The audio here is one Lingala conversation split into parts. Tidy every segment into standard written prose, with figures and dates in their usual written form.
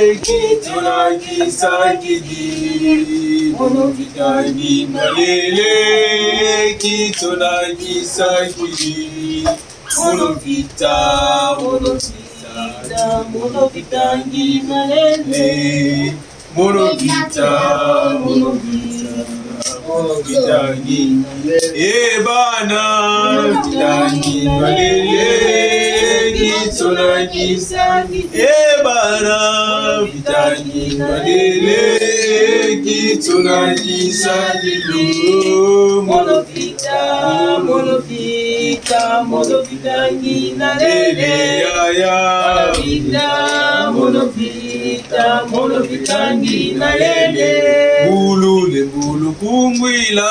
Kitona kisakidi Monovitangi malele Kitona kisakidi Monovita Monovita Monovitangi malele Monovita Monovita Monovitangi E bana Vitangi malele Kitona kisakidi E bana Vitangi malele Kitona kisakidi Monovita Monovita Monovitangi nalele Yaya Monovita Monovita Monovitangi nalele Bulu le bulu kungwila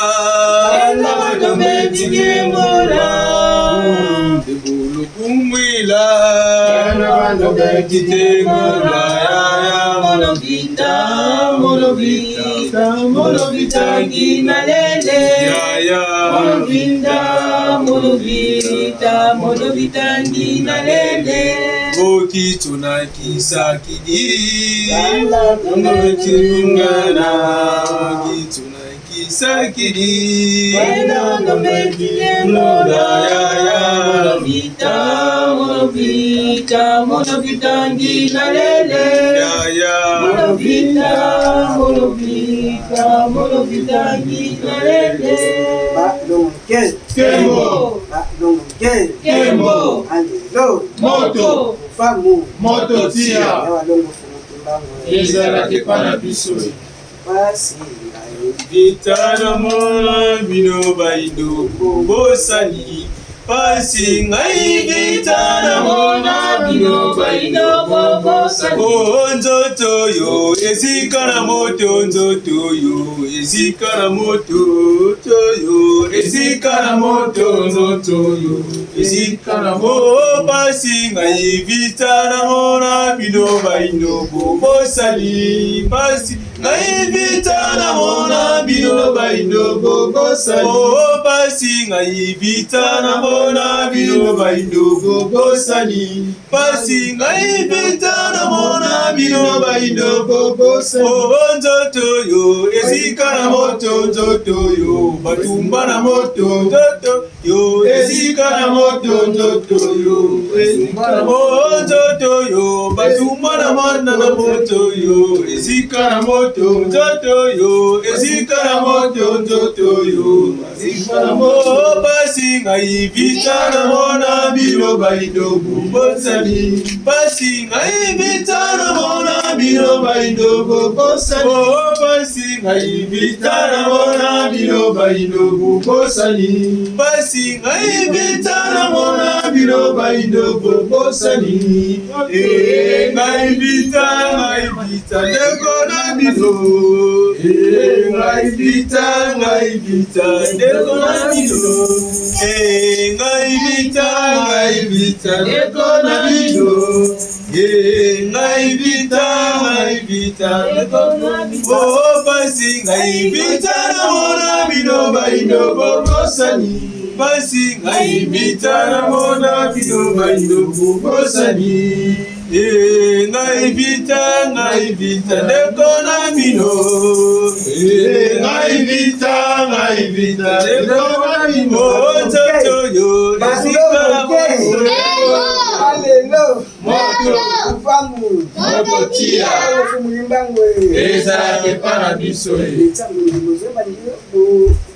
Ela badometigembola Bulu le bulu kungwila Ela badometigembola Yaya Monovita Monovita Monovitangi nalele Yaya Monovita Monovita Monovitangi nalele Okituna kisakidi Ela Ngana Okituna kisakidi Ela badometigembola Yaya Monovita Monovita Monovitangi nalele Yaya Monovita Monovita Monovitangi nalele Balonge, Kembo, balonge, Kembo, alelo, moto, famu, moto tia, ya balongo fumu kimbangu, ezalaka epa na biso. pasi ngai, Vita na mona bino baindo bosani pasi ngai vita na mona bino baindo bobosani Oh nzoto yo esika na moto nzoto yo esika na moto nzoto yo esika na moto nzoto yo esika na moto pasi ngai vita na mona bino baindo bobosani pasi ngai vita na mona bino baindo bobosani. Oh pasi ngai vita na mona bino baindo bobosani pasi ngai vita na mona bino baindo bobosani. Oh nzoto yo esika na moto nzoto yo batumba na moto nzoto yo esika na moto nzoto yo Esika na Oh nzoto yo batumba na mona na moto yo esika na moto nzoto yo esika na moto nzoto yo Esika na moto. Oh pasi ngai vita na mona bino baindo bobosani pasi ngai vita na mona bino baindo bobosani. Oh pasi ngai vita na mona bino baindo bobosani. pasi ngai vita na mona bino baindo bobosani. Eh, ngai vita ngai vita ndeko na bino Eh, ngai vita ngai vita ndeko na bino Eh, ngai vita ngai vita ndeko na bino Eh, ngai vita ngai vita ndeko na bino. Oh, pasi ngai vita na mona bino baindo bobosani. pasi ngai vita na mona bino baindo bobosani. Eh, ngai vita ngai vita ndeko na bino Eh, ngai vita ngai vita ndeko na bino. Oh, nzoto yo esika na Balonge, moto alelo, Moto, famu, moto tia, balongo fumu kimbangu, ezalaka epa na biso. ntango bozoyeba ndenge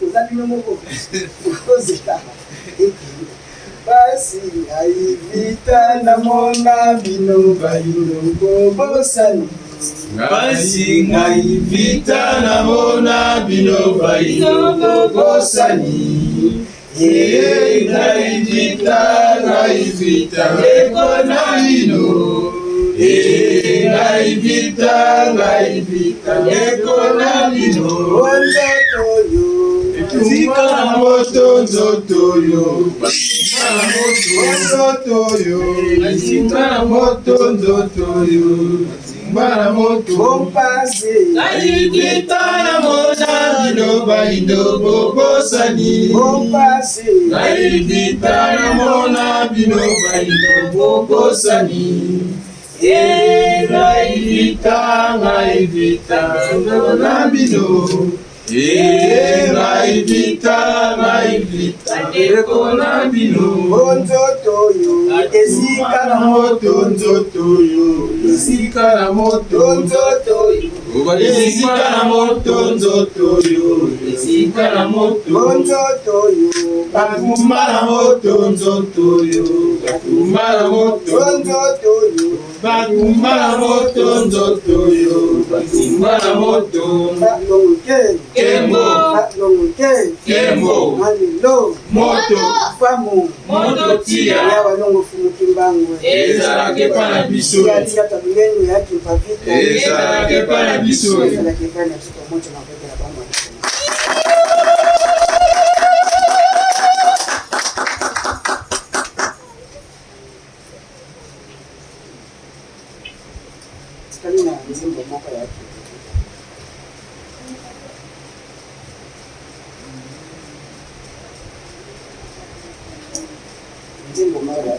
oza bino moko ozela pasi ngai vita namona bino baindo bobosani pasi ngai vita namona bino baindo bobosani. Eh, ngai vita ngai vita ndeko na bino. Eh, ngai vita ngai vita ndeko na bino. nzoto yo Esika na moto nzoto yo Esika na moto nzoto yo Esika na moto nzoto yo Esika na moto bompasi Ngai Vita namona bino baindo bobosani bompasi Ngai vita namona bino baindo bobosani. Ngai vita, ngai vita, na bino. Ngai vita, ngai vita, ndeko na bino. Nzoto oyo esika na moto, nzoto oyo esika na moto, nzoto oyo esika na moto, nzoto oyo esika na moto, nzoto oyo batumba na moto, nzoto oyo batumba na moto, nzoto oyo batumba na moto, nzoto oyo batumba na moto. Kembo, kembo, moto, moto tia ezalaka epa na biso, ezalaka epa na biso. Tikali na nzembo moko ya nzembo moko ya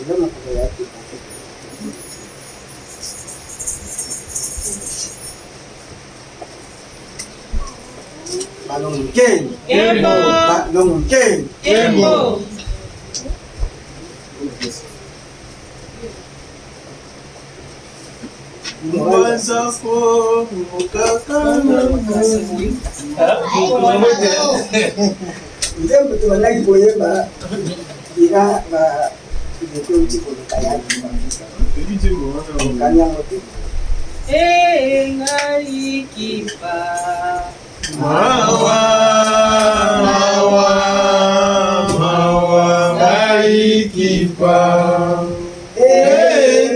eza mokolo ya Balongo Kembo, balongo Kembo. Mwanzako mokakana. Nzembo tobandaki koyemba ira ndeko euti koluka ya okani yango te. Ngai kipa. Mawa, mawa, mawa, ngai kipa.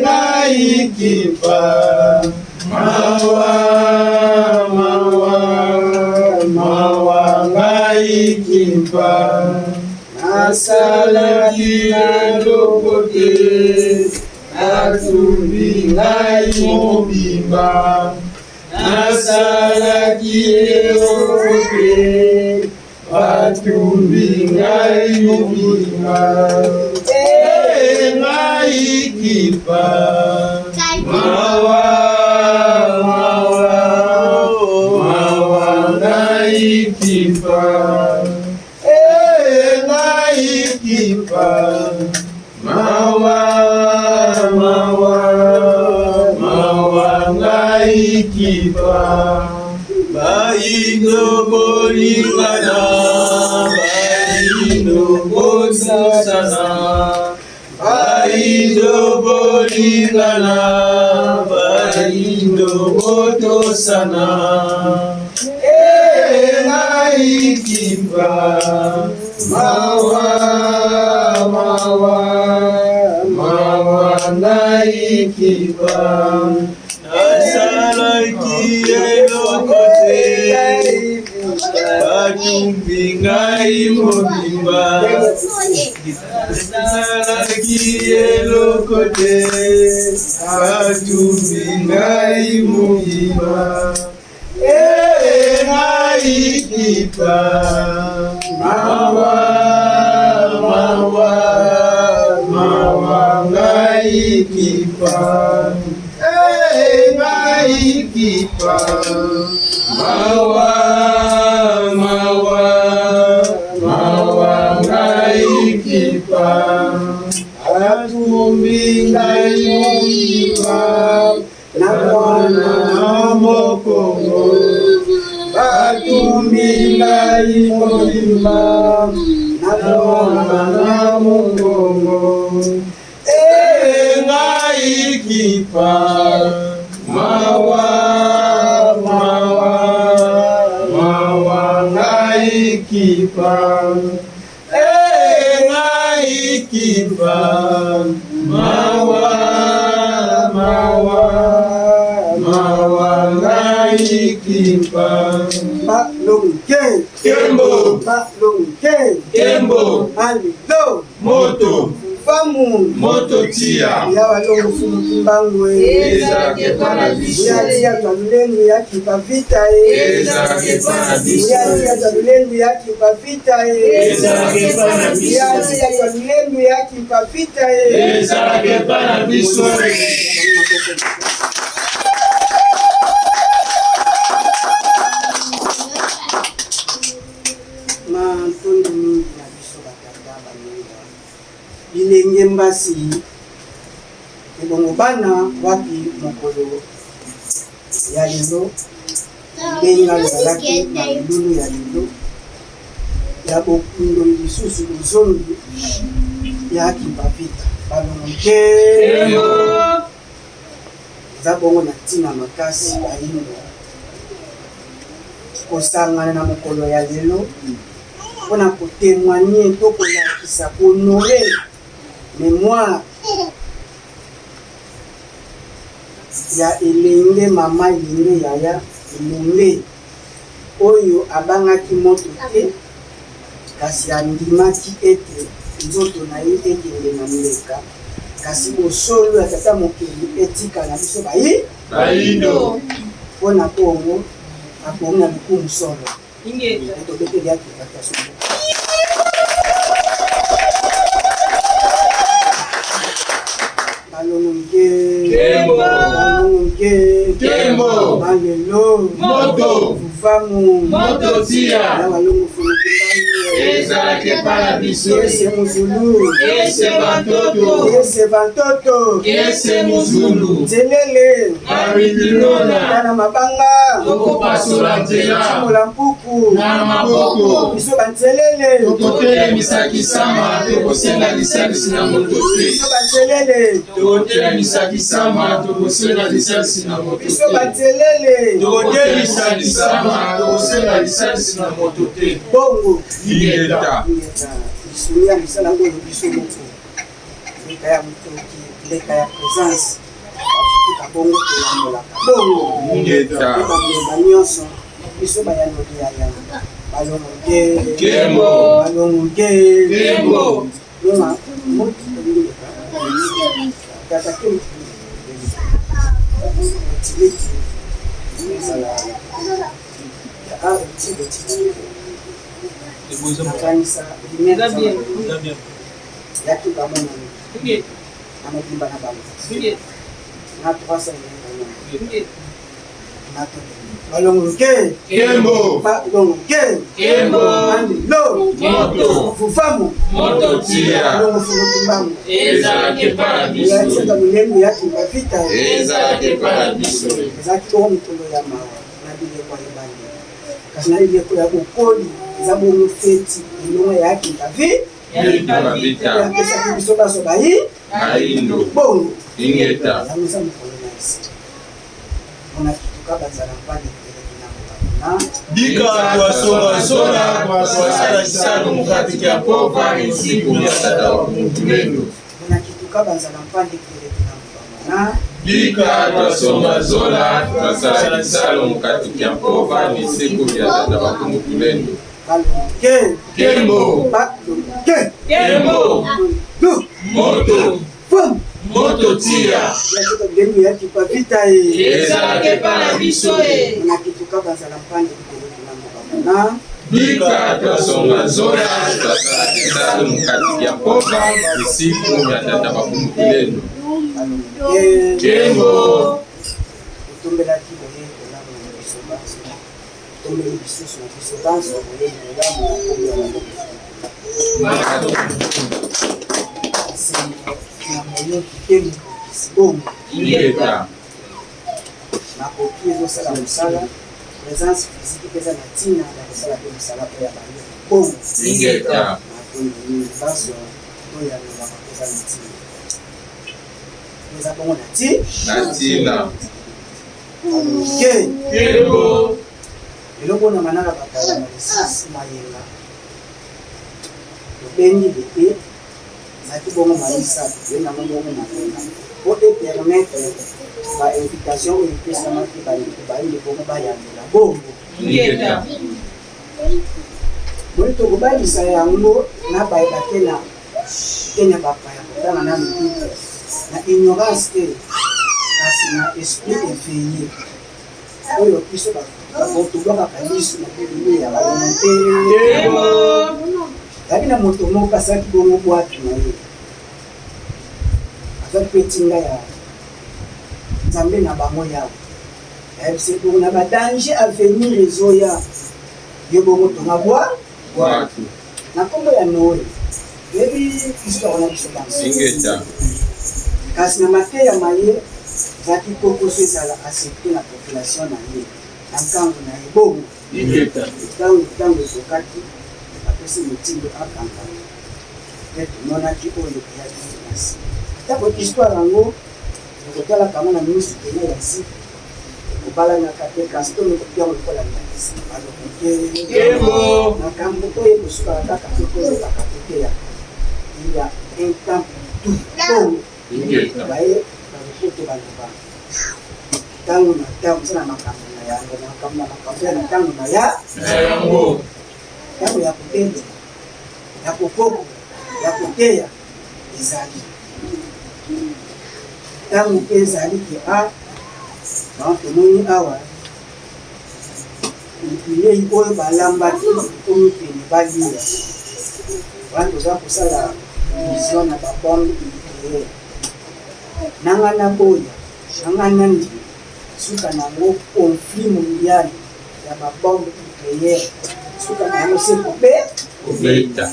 Ngai kipa. Mawa, mawa, mawa, ngai kipa. Nasalaki eloko te, natumbi ngai mobimba. Nasalaki eloko te, batumbi ngai mobimba. Ngai kipa. Mawa, mawa, mawa, ngai kipa. Ngai kipa. Mawa, mawa, mawa, ngai kipa. Bayindo bolingana, bayindo bososana, bayindo bolingana, bayindo botosana. Ngai kipa. Mawa, mawa, mawa, ngai kipa. Nasalaki eloko te, batumbi ngai mobimba. Nasalaki eloko te, batumbi ngai mobimba. Ngai kipa. Mawa, mawa, mawa, ngai kipa. Ngai kipa. Mawa, mawa, mawa, ngai kipa. Atumbi ngai mobimba na mwana na mokongo. Batumbi ngai mobimba na mwana na mokongo. Ngai kipa. Mawa, mawa, mawa, ngai kipa. Ngai kipa. Mawa, mawa, mawa, ngai kipa. Balongo Kembo, balongo kembo, alilo moto, famu. Fufamu. Moto tia. Ya walongo fumu kimbangu e. Ezalaka epa na biso. Ya tia twa lulendu ya kimpa vita e. Ezalaka epa na biso. Ya tia twa lulendu ya kimpa vita e. Ezalaka epa na biso. Ya tia twa lulendu ya kimpa vita e. Ezalaka epa na biso. Matondo mingi na biso batata baninga bilenge mbasi ebongo bana wapi mokolo ya lelo benga lozalaki na milulu ya lelo ya bokundoli lisusu bozongi ya kimpavita balongo te eza bongo na ntina makasi bayindo kosangana na mokolo ya lelo mpo na kotemoigne to kolakisa kohonore memoire ya elenge mama elenge yaya elombe oyo abangaki moto te kasi andimaki ete nzoto na ye ekende na mbeka kasi bosolo ya tata mokeli etikala biso bayi Bayindo. mpo na kongo akomi na lokumu solo. Ingeta. Tobeteli ya kipata solo. Balongo nke. Kembo. Balongo nke. Kembo. Balelo. Moto. Fufamu. Moto tia. Ya balongo fumu kimbangu. Ezalaka epa na biso. Ese muzulu. Ese bantoto. Ese bantoto. Ese muzulu. Nzelele. Maridilona. Bana mabanga. Tokopasola nzela. Timola mpuku. Na maboko. Biso banzelele. Tokotelemisa kisama, tokosenga lisalisi na moto te. Biso banzelele. Tokotelemisa kisama, tokosenga lisalisi na moto Biso te. banzelele. Tokotelemisa kisama, tokosenga lisalisi na moto te. Bongo. Ingeta. Ingeta. Lisolo ya mosala oyo biso moko. Mbeka ya motoki, mbeka ya présence. Bafutika bongo toyambolaka. Bongo. Ingeta. Mpe bambeba nyonso biso bayanoli ya yambo. Balongo te. Kembo. Balongo te. Kembo. Noma, moto elingeka. Tata ke otileki ezala a otile otiti nakanisa lumière Eza bien. yaki bamonani Ingeta. na mobimba na bango Ingeta. na 300 bango Ingeta. na balongo ke Kembo. balongo ke Kembo. andelo Moto. fufamu Moto tia. balongo fumuki mbango Ezalaka epa na biso. yatiaka lolendo yaki bavita Ezalaka epa na biso. Ezalaki bongo mokolo ya mawa na bileko ya ebandeli kasi na bileko ya bokoli eza bongo feti elongo ya Kimpa Vi Kimpa Vita. Apesaki biso baso bayi Bayindo. bongo. Ingeta. Yango eza mokolo na esi mpona kituka bazala mpande teleki na mokabona. Bika twasonga-songa twasala Kisalo mukati kya pova insiku ya tata wa mutulendo. Mpona kituka bazala mpande teleki na mokabona. Bika twasonga zola twasala kisalo mukati kya mpova misiku ya tata wa mutulendo. Balongo ke. Kembo. Balongo ke. Kembo. Du. Moto. Fum. Moto tia. Yatoka bilenge ya Kimpa Vita e. Ezalaka epa na biso e. Mpona kituka bazala mpande teleki na mokabona. Bika twasonga zola twasala kisalo mukati kya mpova misiku ya tata wa mutulendo. Balongo ke. Kembo. Totombelaki boye bolamu na biso banso, totombeli lisusu na biso banso boye bolamu na kombo ya bango esengo na moyoki te mokokisi bongo. Ingeta. Makoki ezosala mosala, présence physique mpe eza na ntina ya kosala mpe mosala oyo ya bayoki bongo. Ingeta. Matondo mingi banso toyanolaka mpe eza na ntina eza bongo na ti Na ntina. Ke. Kembo. Eloko na manaka bakala na lisisi mayenga tobengi lete ezalaki bongo mamisato tobengango bongo mayenga po epermettre bainvitation oyo epesamaki bandeko bayinde bongo bayambela bongo. Ingeta. Boye tokobalisa yango na bayeba te na Eteni ya bapaya kotanga nanu Bible na ignorance te, kasi na esprit éveillé oyo biso tobwakaka liso na Biblia balobi te. Ezalaki na moto moko asalaki bongo bwatu na ye, azwaki mpe etinda ya Nzambe na bango Yawe, ayebisi ye bongo na ba danger à venir ezoya, yo bongo tonga bwa bwatu na nkombo ya Noe. Toyebi histoire na biso banso. Ingeta. Kasi na mateya maye ezalaki kokoso ezala accepte na population na ye na nkango na ye bongo. Ingeta. Ntango ntango ekokaki, bapesi motindo akanga mpe tomonaki oyo eyaki na nsima. Atako histoire yango tokotalaka yango na miso pene ya nsi ekobalanaka te, kasi tomeka yango lokola ndakisa. Balobi te makambo oyo ekosukaka kaka te kolobaka toteyaka. Il y a un temps pour tout. Bongo Ingeta. baye balopoto baloba ntango na ntango eza na makambo na yango, makambo na makambo ya na ntango na ya Na yango. ntango ya kobendela, ya kokoko, ya koteya ezali ntango mpe ezali ke a donc tomoni awa bilei oyo balambaki ekomi pene balia wana toza kosala vision na babombe nucléaire nanga naboya nanga nandima suka na yango conflit mondial ya babombe nucléaire suka na yango se kobe Kobeta.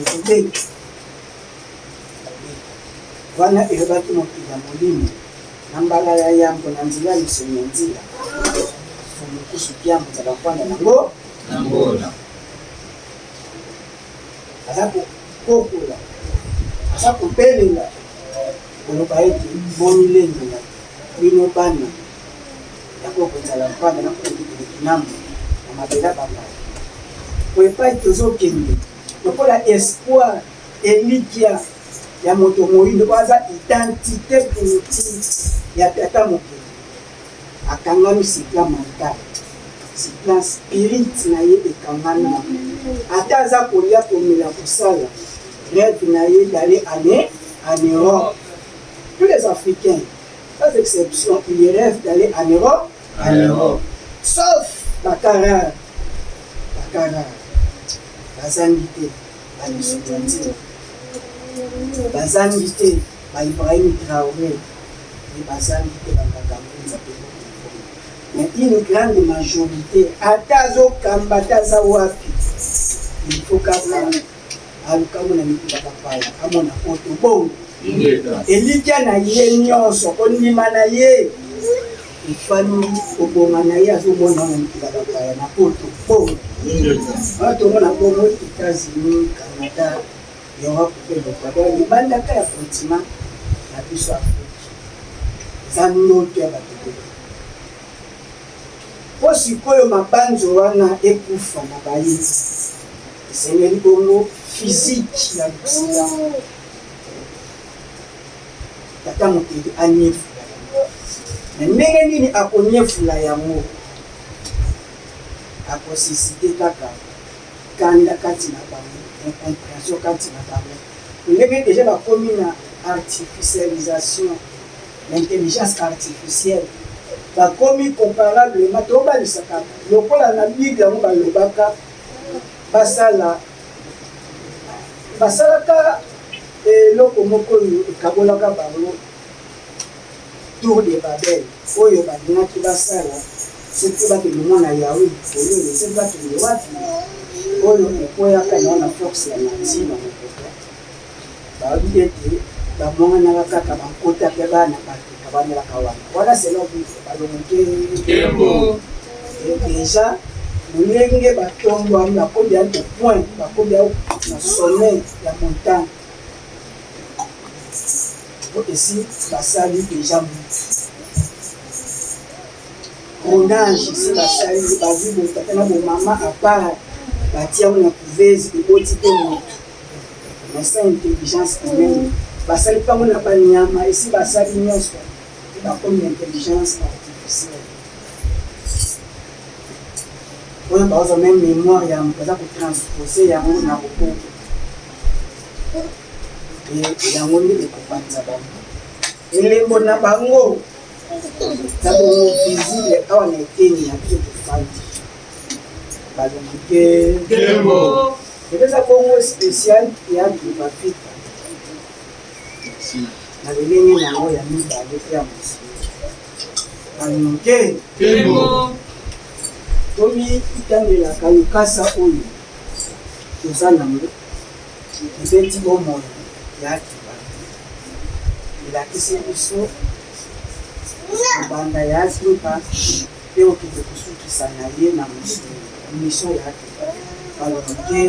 ekobeta wana elobaki mokili ya molimo na mbala ya yambo na nzela ya misoni ya nzila fumukusu kiambo nzala kwanda nango Nangola. aza kokokola aza kobelela koloba ete bomilengela bino bana ya kokonzala mpanda na kokinambo na mabela bapaya po epai tozokende lokola espoir elikia ya moto moyindo oyo aza identité primitive ya tata mokili akangami sur plan mental, sur plan spirit na ye ekangami na ata aza kolia komela kosala rêve na ye d'aller en Europe. Tous les Africains sans exception ils rêvent d'aller en Europe, En Europe. Sauf bakarare bakarare bazangi te bamisolo ya nzela, bazangi te ba Ibrahim Traoré, et bazangi te banganga Ngunza mpe mais une grande majorité ata azokamba ata aza wapi, il faut kaka aluka amona mikili ya bapaya, amona poto bongo Ingeta. elikya na ye nyonso kondima na ye efandi kobonga na ye azomona wana mikili ya bapaya na poto bongo. Ingeta. Wana tomona bongo États-Unis, Canada, Europe mpe l'Équateur libandaka ya continent na biso Afrique eza ndoto ya bato ebele mpo sikoyo mabanzo wana ekufa na baye esengeli bongo physique ya l'Occident tata mokili anyefula yango. Na ndenge nini akonyefula yango? Akosuscite kaka kanda kati na bango, incompréhension kati na bango, ndenge deja bakomi na artificialisation, l'intelligence artificielle, bakomi comparablement tobalisa kaka lokola na Bible yango balobaka basala basalaka eloko moko oyo ekabolaka bango, tour de Babel oyo balingaki basala soki bakende mwana Yawe likolo, soki bakende wapi, oyo ekweyaka yango na force ya nature na mopepe. Balobi ete bamwanganaka kaka bankota mpe bana bato kabanelaka wana wana selon Bible balongo te. Nkembo. Déjà lolenge batombwami bakomi ya au point, bakomi ya na sommet ya montagne po esi basali déjà mutu clonage, esi basali bazwi botata na bomama à part batia yango na couveuse eboti mpe motu mais sans intelligence humaine. Basali mpango na banyama esi basali nyonso mpe bakomi na intelligence artificielle oyo bazwa même mémoire ya moto aza kotranspose yango na robot. Yango nde ekopanza bango elembo na bango na bongo visible awa na eteni ya biso tofandi. Balongi te, epesa bongo spécial ya Kimpa-Vita na lolenge na yango ya mibale mpe ya mosolo. Balongi te, tomitangelaka lokasa oyo toza nango ebeti bomoi ya Kimpa-Vita, elakisi biso kobanda ya Kimpa mpe okende kosukisa na ye na mosolo mission ya Kimpa. Balongi te,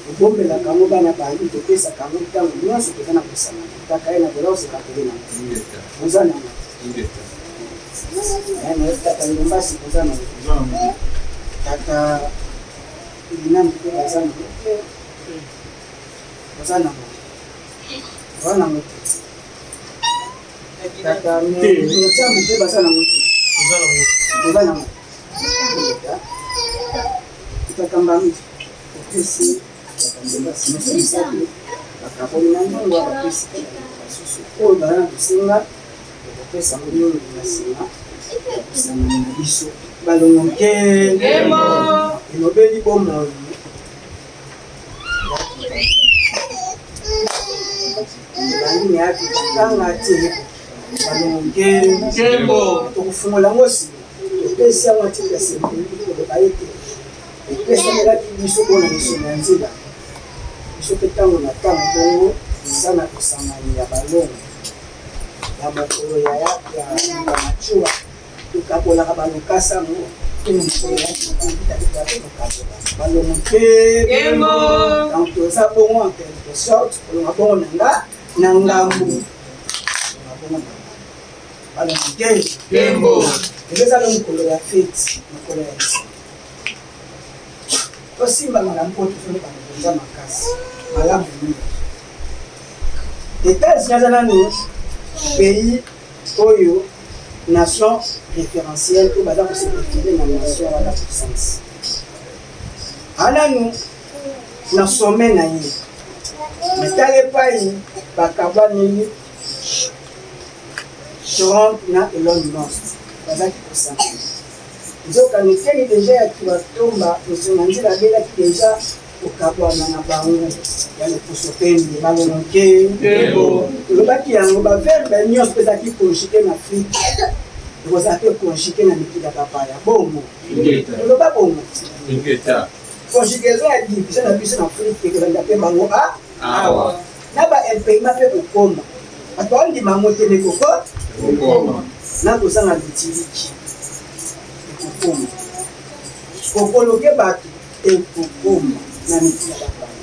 tobombelaka yango bana bayi, topesaka yango ntango nyonso toza na kosangana kaka ye na bola osekapele nango oza nango tata Ndombasi, oza nango tata Nani mpe baza nango te, oza nango, oza nango te tata Motiambu mpe baza nango te, oza nango tata Mbambi. Opesi tata Ndombasi nyonso misato bakaboli na ndongo, bapesi basusu oyo baza na kosenga, okopesa yango mingi na nsima kosangana na biso. Balongo nke elobeli bomoi ebandi na yaki kotanga te. Balongo nke, tokofungola yango nsima, topesi yango atika symbolique koloba ete epesamelaki biso mpona misolo ya nzela biso mpe ntango na ntango. Bongo eza na kosangani ya balongo ya mokolo ya Machua, tokabolaka balokasa yango mpe na mokolo ya tokabola balongo mpe. Donc toza bongo en quelque sorte kolonga bongo na nga na ngambu, kolonga bongo na ngambu. Balongo te, eza na mokolo ya feti, mokolo ya biso tosimba malamu oyo tozoloba mpenza makasi malamu mingi. États-Unis aza nanu pays oyo nation référentielle oyo baza kose référer na nation wana, puissance ananu na sommet na ye. Mais tala epai bakabwaneli Trump na Elon Musk, bazaki kosangana. Nzoka eteni deja ya Kibatomba kozonga nzela abelaki deja kokabwana na bango ya loposo pembe. Balongo te, tolobaki yango, baverbe nyonso mpe ezalaki conjugué na Afrique, ekozala mpe conjugué na mikili ya bapaya. Bongo toloba bongo, conjugaison ya division na biso na Afrique ekolanda mpe bango awa na baimpayement mpe kokoma. Bato bandima yango te, mekoko na kozanga litiliki ekokoma kokoloke bato, ekokoma na mikili ya bapaya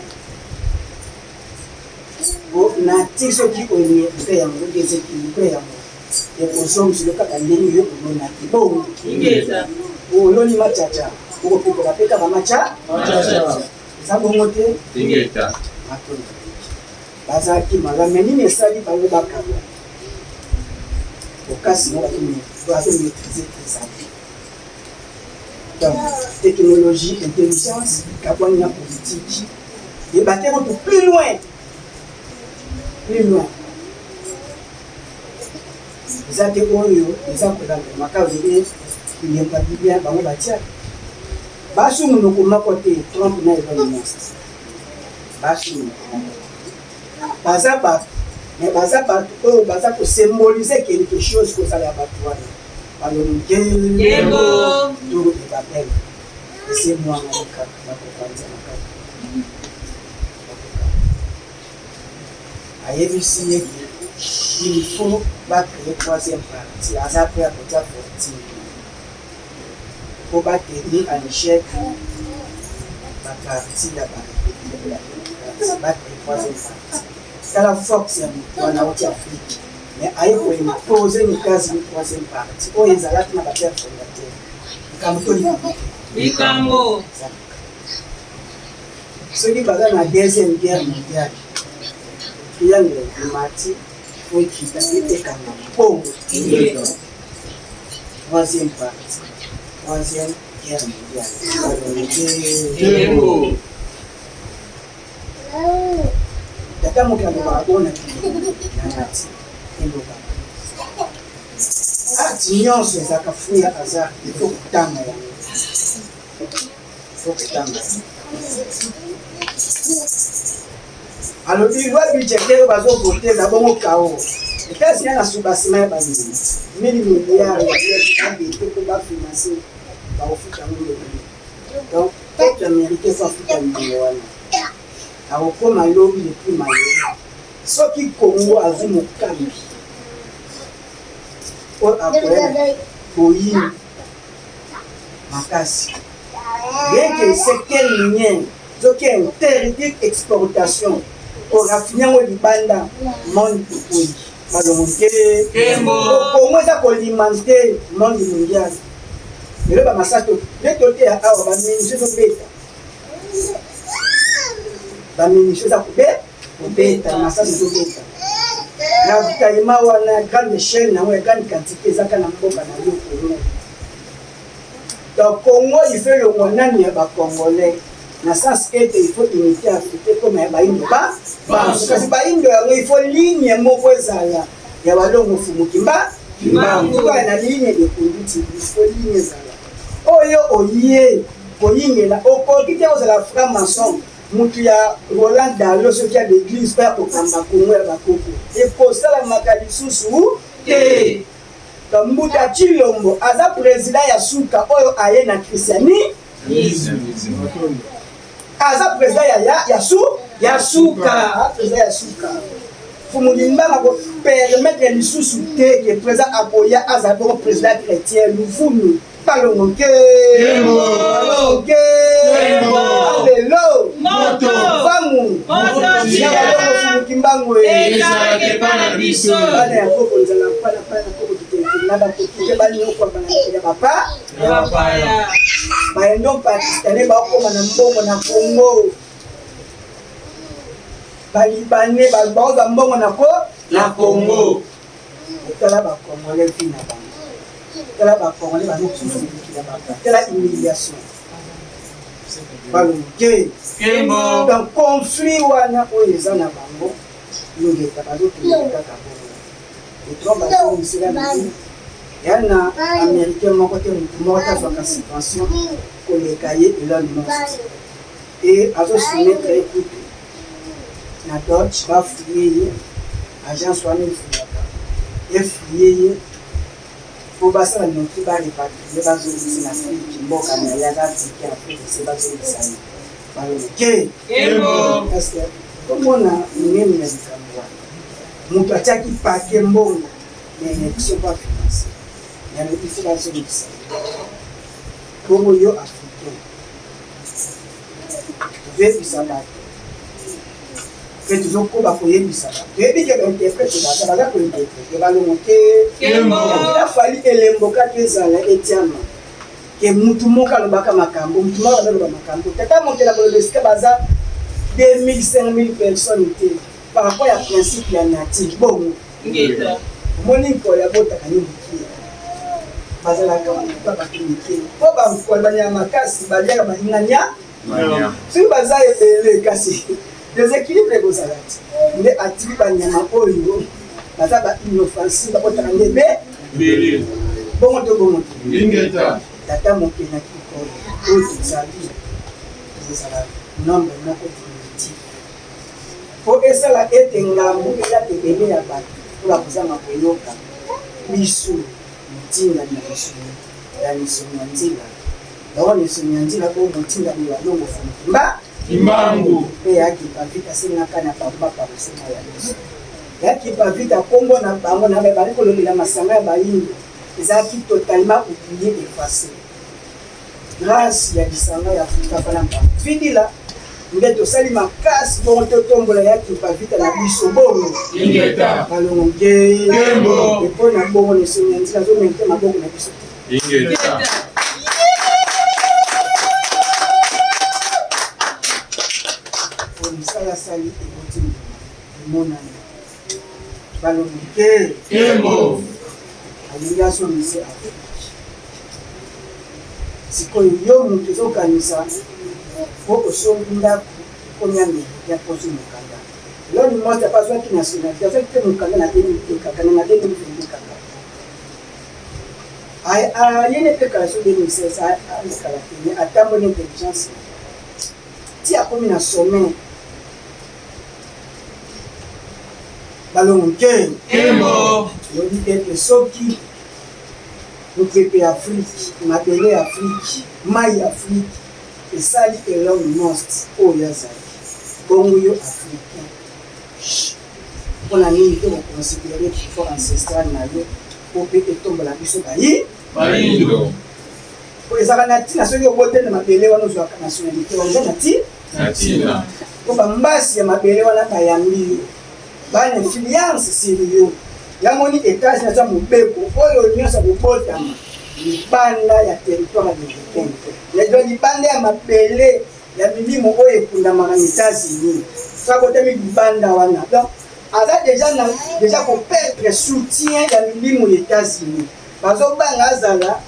na ti soki oéquilibré yango, déséquilibré yango, ekozongiselo kaka ndenge yo olonaki. Bongo oloni machacha, okopekola mpe kaka macha. Eza bongo te? Bazalaki malamu, me nini esali bango bakabwa? Bokasi ngo bazomaîtriser ezali. Donc technologie, intelligence ekabwani na politique, ebake kutu plus loin, plus loin. Eza te oyo eza kolanda makalo bilembo ya Biblia. Bango batia basu monoko moko te, Trump na Elon Musk basu monoko moko. Baza bato, mais baza bato oyo baza kosymboliser quelque chose. Kozala ya bato wana balobi tour de Babel ese mwana kaka bakopanzana kaka. Ayebisi ye ke il faut bacréer troisième partie, aza prêt ya kotia fortune po batenir en échec baparti ya barépublique ya démocrate, bacréer troisième partie. Tala force ya moto wana auti Afrique, mais aye koimposer na États-Unis troisième partie oyo ezalaki na bapère fondateur. Likambo to likambo? Likambo. Soki baza na deuxième guerre mondiale, triangle emati po ekita mpe ekangama bongo troisième partie, troisième guerre mondiale. Balongo te, tata. Tata moke alobaka bongo na kilo na nati elobaka. Acte nyonso ezalaka fruit ya hasard, il faut kotanga yango. Il faut kotanga yango. Alobi loi budgétaire oyo bazo vote eza bongo kao. Etats-Unis na soubassement ya bandimi 1000 milliards ya dette mpo bafinanse bakofuta yango ndenge. Donc peuple américain faut afuta mbongo wana. Akokoma lobi le plus malheureux. Soki Congo azwi mokambi oyo akoya na koyini makasi, bien que secteur minier soki interdit exportation koraffine yango libanda monde ekoyi malongo te. Congo eza kolimante monde mondial lelo bamasasi nde toteya awa baministre ezobeta baministre eza kobe kobeta masasi ezobeta ravitaillement wana ya grande chaîne yango ya grande quantité ezaka na mboka na yo Congo. Donc Congo il faut elongwa nani ya bacongolais na sens ete il faut unité africaine comme ya bayindo ba banso, kasi bayindo yango il faut ligne moko ezala ya balongo fumukimba kimbangu na ligne de conduite, il faut ligne ezala oyo oye koyingela okoki te kozala franc maçon mutu ya Roland Dalo soki ya l'église mpe ya kokamba Kongo ya bakoko ekosalamaka lisusu te. Mbuta Tshilombo aza président ya suka oyo aye na christianisme, aza président ya ya ya su ya suka, président ya suka. Fumu Limbanga ko permettre lisusu te ke président akoya azala bongo président chrétien luvunu balongo ke balongo ke lelo famu ya balongo Fumu Kimbangu bana ya koko nzala pana pana koko kiteke na bakoki te banyokwa bana ya bapa baendo pakistanais bakoma na mbongo na Congo, balibanais baoza mbongo na ko na Congo. Tala bacongolais vi na bango, tala bacongolais bazokufa mikila bapa, tala humiliation balonge. Donc conflit wana oyo eza na bango ingeta bazokende kaka bongo etro bazongisela midi ya na américain moko te, motu moko te azwaka subvention koleka ye Elon Musk e azosoumettre ye kutu na Dodge bafouye ye, agence wana efuyaka efuye ye mpo basala noki barepatrie bazongisi na Afrique mboka na ye aza africain, Afrique se bazongisa ye baloke. Parce komona monene ya likambo wana, moto atiaki pake mbongo na élection po afinance yango, il faut bazongisa bongo. Yo africain tozoyebisa bato mpe tozokoba koyebisa bato, toyebi ke bainterprète baza baza kointerprète balongo te. Afali elembo kaka ezala etiama ke mutu moko alobaka makambo, mutu moko azaloba makambo. Tata mokela koloba esika baza 2000 5000 personnes te par rapport ya principe ya nature. Bongo omoni nkolo abotaka ye mokie, bazalaka ba bato mike mpo bankolo banyama makasi baliaka baningania soki baza ebele, kasi déséquilibre ekozala te. Nde atiki banyama oyo baza ba inoffensive babotaka nde be bongo to bongo te. Tata mokeli na kikolo oyo tozali tozala nombre moko diminutif mpo esala ete ngambo elata ebele ya bato mpo bakozanga koyoka biso motindami na misuni ya misuni ya nzela bango misuni ya nzela oyo motindami ya longo Fumukimba Kimbangu mpe ya Kimpa asengaka na bango baparosenga ya biso ya Kimpa Vita nkombo na bango na bali kolobela masanga ya bayindo ezalaki totalement oublié, effacé. Grâce ya lisanga ya Afrika mpana mpango fidila nde tosali makasi bongo totombola ya Kimpa Vita na biso bongo balongo nge epo na bongo nesoni ya nzela azomemte maboko na biso te. Mosala asali eboti emonani balongo te, alingi azongise Afrique. Sikoyo yo moto ozokanisa mpo osombi ndako okomi américain mpo ozwi mokanda. Elon Musk apa azwaki nationalité, azwaki te mokanda na 2002 kaka, na 2022 kaka. Aye ne mpe kala so 2016 alekala te, mais atamboli intelligence ti akomi na sommet. Balongo nke Kembo. Lobi ete soki mopepe ya Afrique, mabele ya Afrique, mai ya Afrique esali Elon Musk oyo azali bongo, yo africain, mpona nini te koconsidérer pouvoir ancestral na yo po mpe etombola biso bayi Bayindo. Po ezalaka na ntina soki oboteli na mabele wana, ozwaka nationalité wana, eza na ntina. Na ntina. Po bambasi ya mabele wana bayambi yo, bana influence sur yo. Yamoni États-Unis aza mobeko oyo nyonso akobotama libanda ya territoire américain, ya libanda ya mabele ya milimo oyo ekundamaka na États-Unis, so abotami libanda wana, donc aza déjà na déjà koperdre soutien ya milimo ya États-Unis. Bazobanga azala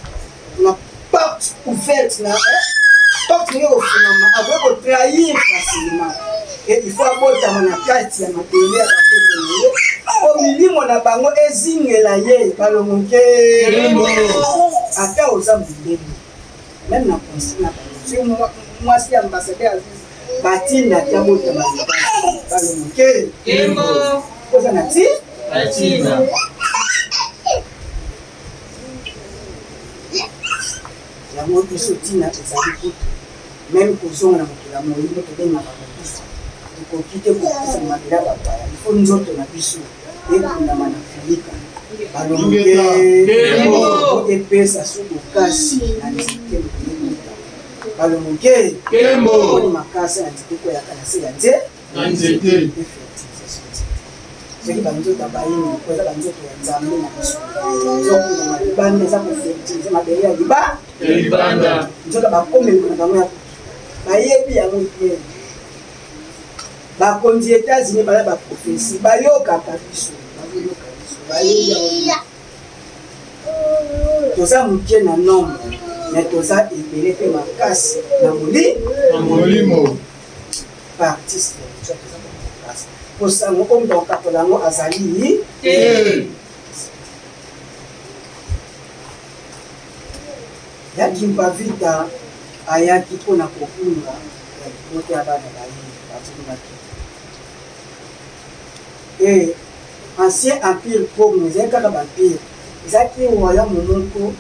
na porte ouverte, na porte ndenge kofungama, akoki kotrahir facilement. Et il faut abotama na kati ya mabele ya bakoko na ye po milimo na bango ezingela ye. Balongo ke ata oza mondele, même na consigne na bango, soki mwasi ya ambassadeur aziz batindaki abotama, balongo ke oza na ti Na ntina. Yango biso ntina ezali kutu même kozonga na mokili ya molimo, tobengaka kokufa. Tokoki te kokufa na mabele ya bapaya. Ifo nzoto na biso ekundama na Afrika. Balongo ke epesa so bokasi na nzete mokoyebota. Balongo ke Kembo. Oni makasi na nzete koyaka na se ya nze Na nzete. Efertilisation nzete. Soki banzoto ya bayini po eza banzoto ya Nzambe na biso ezokundama libanda, eza kofertiliser mabele ya liba Ya libanda. Nzoto bakomeli na bango ya kokita, bayebi yango bien. Bakonzi ya États-Unis baya, baprophétie bayokaka biso, bazoyoka biso, bayebi yango bien. Toza moke na nombre, mais toza ebele mpe makasi na moli Na molimo. Partie spirituelle toza makasi, posango oyo moto akokakola yango azali Te. Ya Kimpavita ayaki mpona kobunga ya libota ya bana baye babungaki. E ancien empire Congo ezalaki kaka baempire, ezalaki royaume moko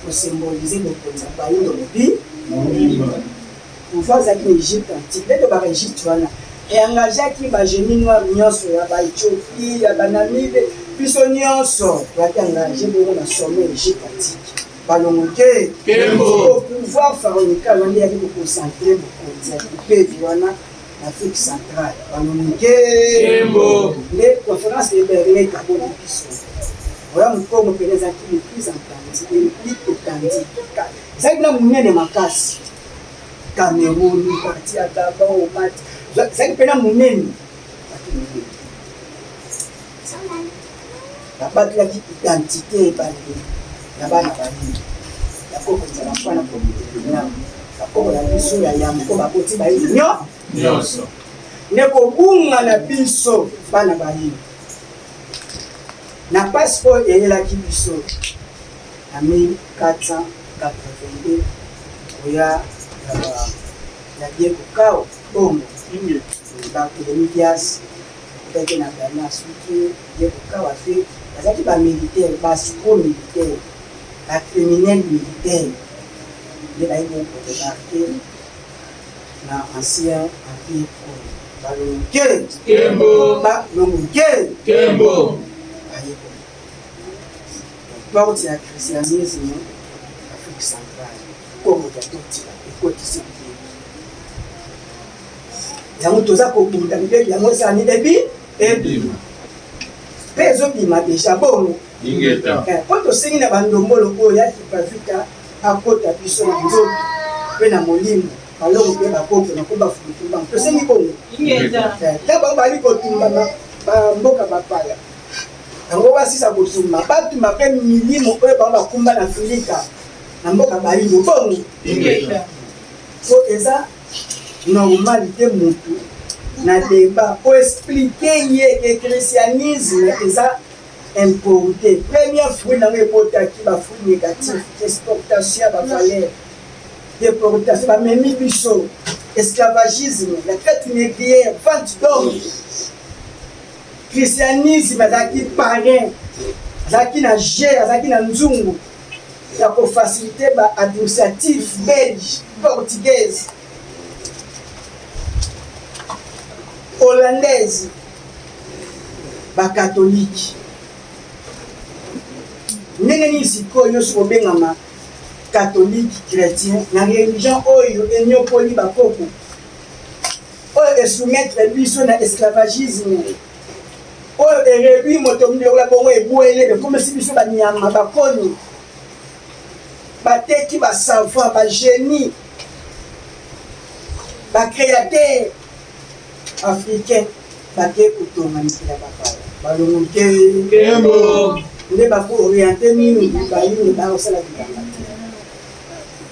kosymboliser bokonzi ya bayindo mobi Mobimba. Pouvoir ezalaki na Égypte antique. Nde tobaka Égypte wana eengageaki bagénie noir nyonso ya baÉthiopie, ya baNamibe, biso nyonso toyaki engagé bongo na sommet Égypte antique. Balongo te. Kembo. Pouvoir pharaonical wana eyaki koconcentrer bokonzi ya kipevi wana na Afrique centrale. Balongo te. Kembo. Nde conférence de Berlin ekaboli biso. Royaume Congo mpena ezalaki le plus entendu, le plus étendu, ezalaki na monene makasi. Cameroun, partie ya Gabon, omati, ezalaki mpena monene, ezalaki monene. Babatelaki identité ebandeli ya bana bayini ya koko nzala mpana komitela bakoko na biso ya yambo mpo bakoti bayini nyo Nyonso. Nde kobunga na biso bana bayini na mpasi oyo eyelaki biso na 1482, koya ya Diego Cao bongo Barthélémy Dias akutaki na Ghana. Soki Diego Cao azwi, bazalaki bamilitaire, bascro militaire, bacriminel militaire nde bayi kodébarquer na ancien empire Congo. Balongo Kembo. Balongo Kembo. Baye porte ya christianisme Afrique centrale, Congo ya totila ekotisi bibebi yango. Toza kobunda mibebi yango esala mibebi ebima mpe ezobima déjà bongo. Ingeta. Mpo tosengi na bandombolo oyo ya Kipavita akota biso na nzoto mpe na molimo. Balongo mpe bakoko na ko bafulutumbango, tosengi bongo. Ingeta. Ta bango bali kotumba bamboka bapaya yango, basisa kotumba, batumba mpe milimo oyo bango bakumba na Afrika na mboka bayindo bongo. Ingeta. Po eza normal te, mutu Na débat oexplike ye ke christianisme eza importé. Premier fruit nango ebotaki bafruit négatif, exportation ya bavaleur, déportation, bamemi biso esclavagisme, la traite négrière, vente d'hommes. Christianisme azalaki parrain, azalaki na g, azalaki na nzungu ya kofacilite ba administratif belge, portugaise, hollandaise, bakatolike. Ndenge nini sikoyo nyonso kobengama catholique chrétien na religion oyo enyokoli bakoko, oyo esoumettre biso na esclavagisme, oyo ereduit moto lokola bongo ebwele, ekomisi biso banyama, bakoni, bateki, basavant, bagenie, bacréateur africain, bake kotonga mikili ya bapaya, balongo te nde bakooriente mingi bayini bakosala bilanga te.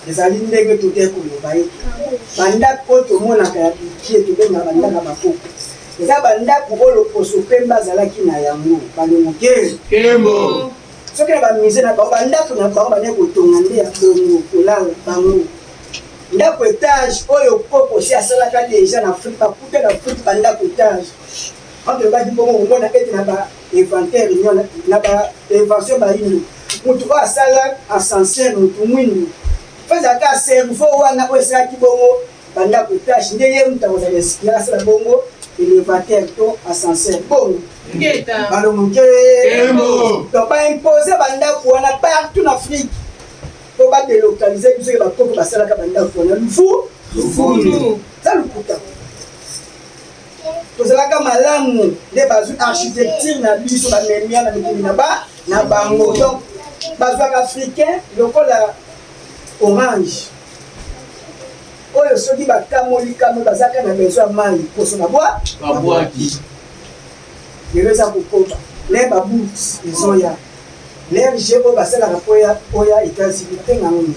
Ezali ndenge tote koloba ete bandako oyo tomonaka ya bikie, tobengaka bandako ya bakoko, eza bandako oyo loposo pembe azalaki na yango, balongo te. Soki na bamusée na bango, bandako na bango bandaki kotonga nde ya bongo, kolala bango ndako étage oyo koko si asalaka déjà na Afrique, bakuta na Afrique bandako étage. Entre lobaki bongo, komona ete na ba inventaire na ba invention bayindo, motu oyo asala ascenseur, motu mwindu, fo ezalaka cerveau wana oyo esalaki bongo bandako étage, nde ye moto akozala inspiré asala bongo élévateur to ascenseur bongo. Balongo ke donc baimpose bandako wana partout na Afrique mpo badélocalize biso ke bakoko basalaka bandako wana lufu. Lufulu. Eza lokuta. Tozalaka malamu nde bazwi architecture na biso, bamemia na mikili na ba na bango. Donc bazwaka africain lokola orange oyo soki bakamoli kamoli, bazalaka na besoin ya mai, poso na bwa. Babwaki. Lelo eza kokoba le babourse ezoya, l'RG oyo basalaka mpo oya États-Unis, babenga yango nini?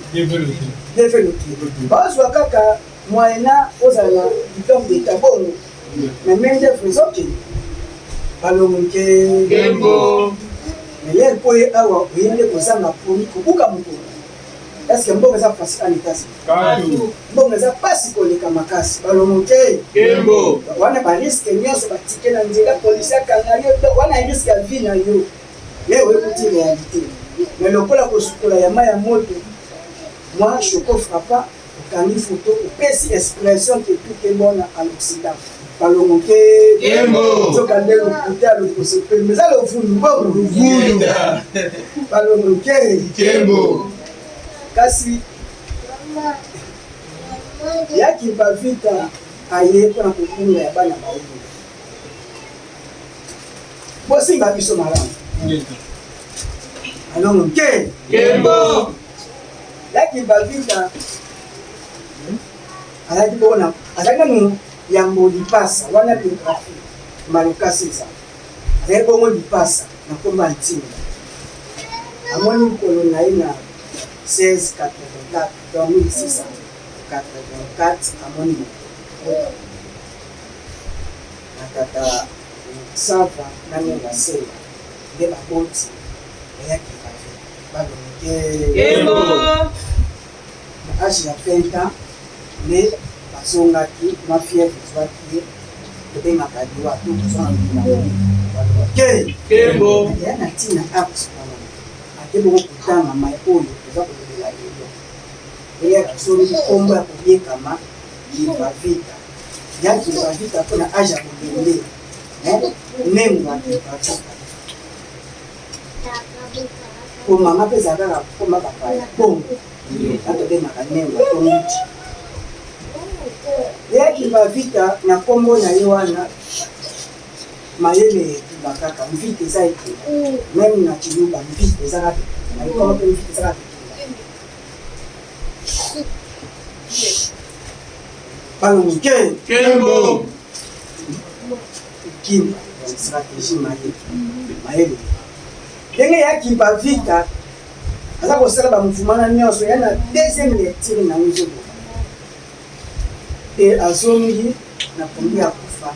Développé. Bazwa kaka moyena ozala na diplôme d'état bongo, mais main d'œuvre ezokende, balongo ke. Mais l'heure mpo ye awa oye nde kozanga promis kobuka mokolo. Est ce que mbongo eza facile en États-Unis? Mbongo eza mpasi koleka makasi, balongo te. Wana barisque nyonso, batike na nzela, polisi akanga yo, wana risque ya vie na yo. Mais oyekuti réalité, mais lokola kosukola ya mai ya moto, mwa choco frappa, okangi photo, opesi expression ke tout est bon à l'Occident, balongo te. Nzoka nde lokuta ya loposo pembe eza lovulu bongo, balongo te. Kasi yaki bavita aye mpona kobunga ya bana bayindo. Bosimba biso malamu, alongo te. Yaki bavita azalaki bona, azalaki nanu yambo lipasa wana, biographie malokasi eza, azalaki bongo lipasa na nkombo ya Ntinga. Amoni mokolo na ye na 1684, donc 1684, amoni moto na tata Sava na Nenga Sela nde baboti bayaki bave, balongo te. Na age ya 20 ans nde bazongaki, mwa fièvre ezwaki ye, tobengaka liwa to kozonga mikili, balongo te. Eya na ntina acte wana ate bongo kotanga mai oyo toza kolobela lelo. Eyaka azongi nkombo ya koyekama Kimpa-Vita, ya Kimpa-Vita mpona age ya bolenge nengo ya Kimpa-Vita. Komama mpe ezala kaka koma bapaya bongo na tobengaka nengo to muti ya Kimpa-Vita na nkombo na ye wana. Mayele etumba kaka mvita eza etumba, même na Tshiluba mvita eza kaka etumba, na ekolo mpe mvita eza kaka etumba, balongo ke. Kimpa stratégie, mayele, mayele ndenge ya Kimpa Vita aza kosala bamouvement na nyonso ya na deuxième lecture nango ezoloba e azongi na pongi ya kufa.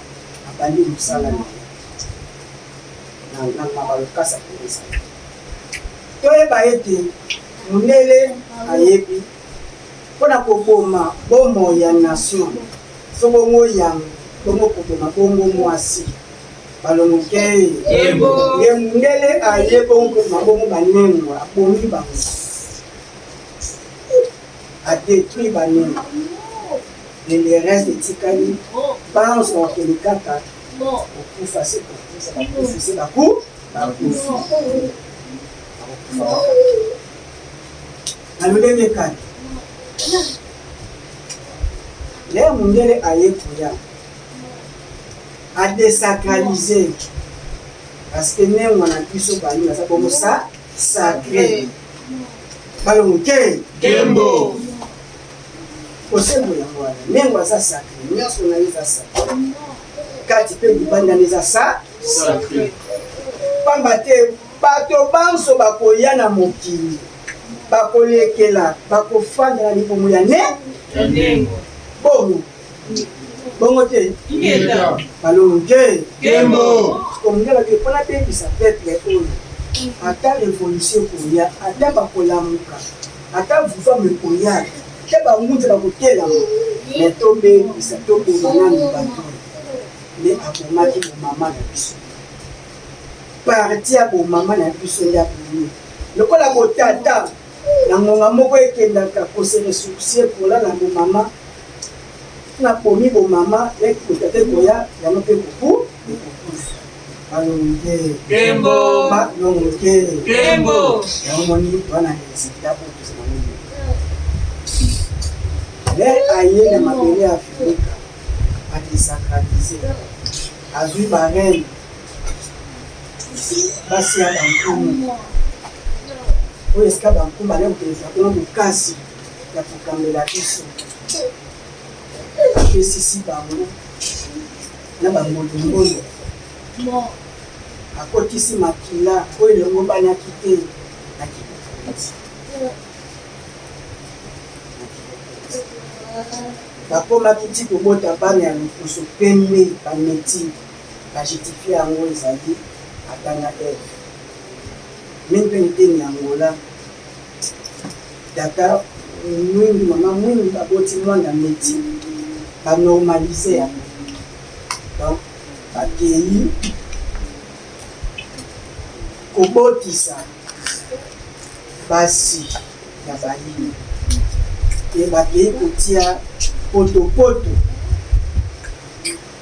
Abandi mosala na ye na mabalokasa kopesa. Toyeba ete mundele ayebi mpo na koboma bomoi ya nation, so bongo yango bongo koboma bongo mwasi balongoke ye. Mundele aye bongo koboma bongo banengwa, abomi bango, adétruit banengwa, mais le reste etikali banso bakokende kaka kokufa se kokufa, bakufi se baku bakufi, bakokufa na lolenge kani. Lere mundele aye koya adésacraliser, parce que nengwa na biso bani baza bongo sa sacré balongo te. Kembo. Kosembo yango wana, nengo aza sacré, nyonso na ye eza sacré, kati mpe libanda na eza sa sacré. Pamba te bato banso bakoya na mokili, bakolekela, bakofanda na libumu ya ne ya nengo. Bongo bongo te. Ingeta. Balongo te. Kembo. Komundela te mpona bebisa peuple oyo. Ata révolution ekoya, ata bakolamuka, ata vuvame ekoya te, bangunza bakotelama, me tobebisa, toboma nanu bato. Nde abomaki bomama na biso, partie ya bomama na biso nde abomi lokola botata na ngonga moko ekendaka kose ressourcier kolala bomama. Nabomi bomama, leki botata ekoya yango mpe koku ekokufa. Balongo te. Kembo. Balongo te. Kembo. Yango moni wana résultat oyo tozala ngo. Lere aye na mabele ya Afrika, adésacraliser, azwi bareine, basi ya bankumu, oyo esika bankumu bale kokeleza bongo bokasi ya kokambela biso, apesisi bango na bangolongolo, akotisi makila oyo elongo banaki te na kibokonzi. Bakomaki ti kobota bana ya loposo pembe, bamétis. Bajustifie yango ezali Adam na Eve. Mingi mpe eteni ya Angola, tata mwindu, mama mwindu, baboti mwana métis, banormaliser yango. Donc bakei kobotisa basi ya bayini e bakei kotia potopoto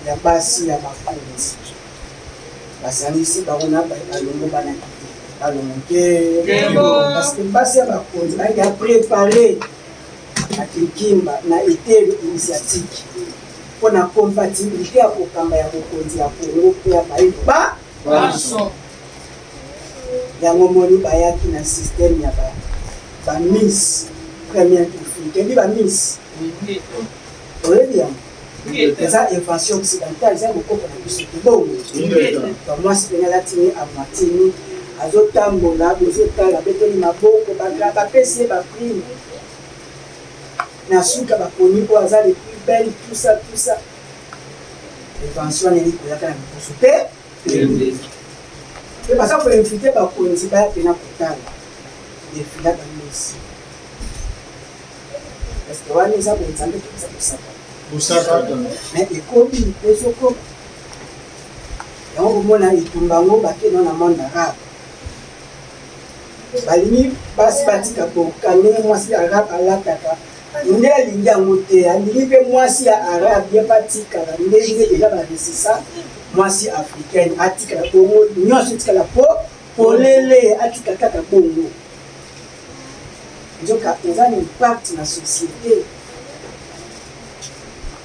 ya basi ya bakonzi, basangisi bango na balongo banaki te, balongo te, parce que basi ya bakonzi bayaki ya préparé na kinkimba na etelo initiatique mpo na compatibilité ya kokamba ya bokonzi ya Kongo mpe ya bayindo ba banso. Yango moni bayaki na système ya bamiss première tofi. Toyebi bamiss, oyebi yango, eza invention occidentale, eza bokoko na biso te. Bongo bamwasi pene alati ni amati ni azotambola, bozotala, beteli maboko, bapesi ye baprime. Na suka baponi oyo aza le plus belle, tout ça, tout ça. Invention wana eli koyaka na liboso te, mpe baza koinviter bakonzi baya mpena kotala défilé bamiss. Parce que wana eza bonzambe to eza kosaka? Bosaka. Mais ekomi mpe ezokoma yango, komona etumba yango, bakende na monde arabe, balingi basi batika boka ndenge mwasi arabe alataka, nde alingi yango te. Alingi mpe mwasi ya arabe ye mpe atikala ndenge deja baresisa mwasi africaine, atikala bongo, nyonso etikala po polele, atika kaka bongo. Nzoka eza na impact na société.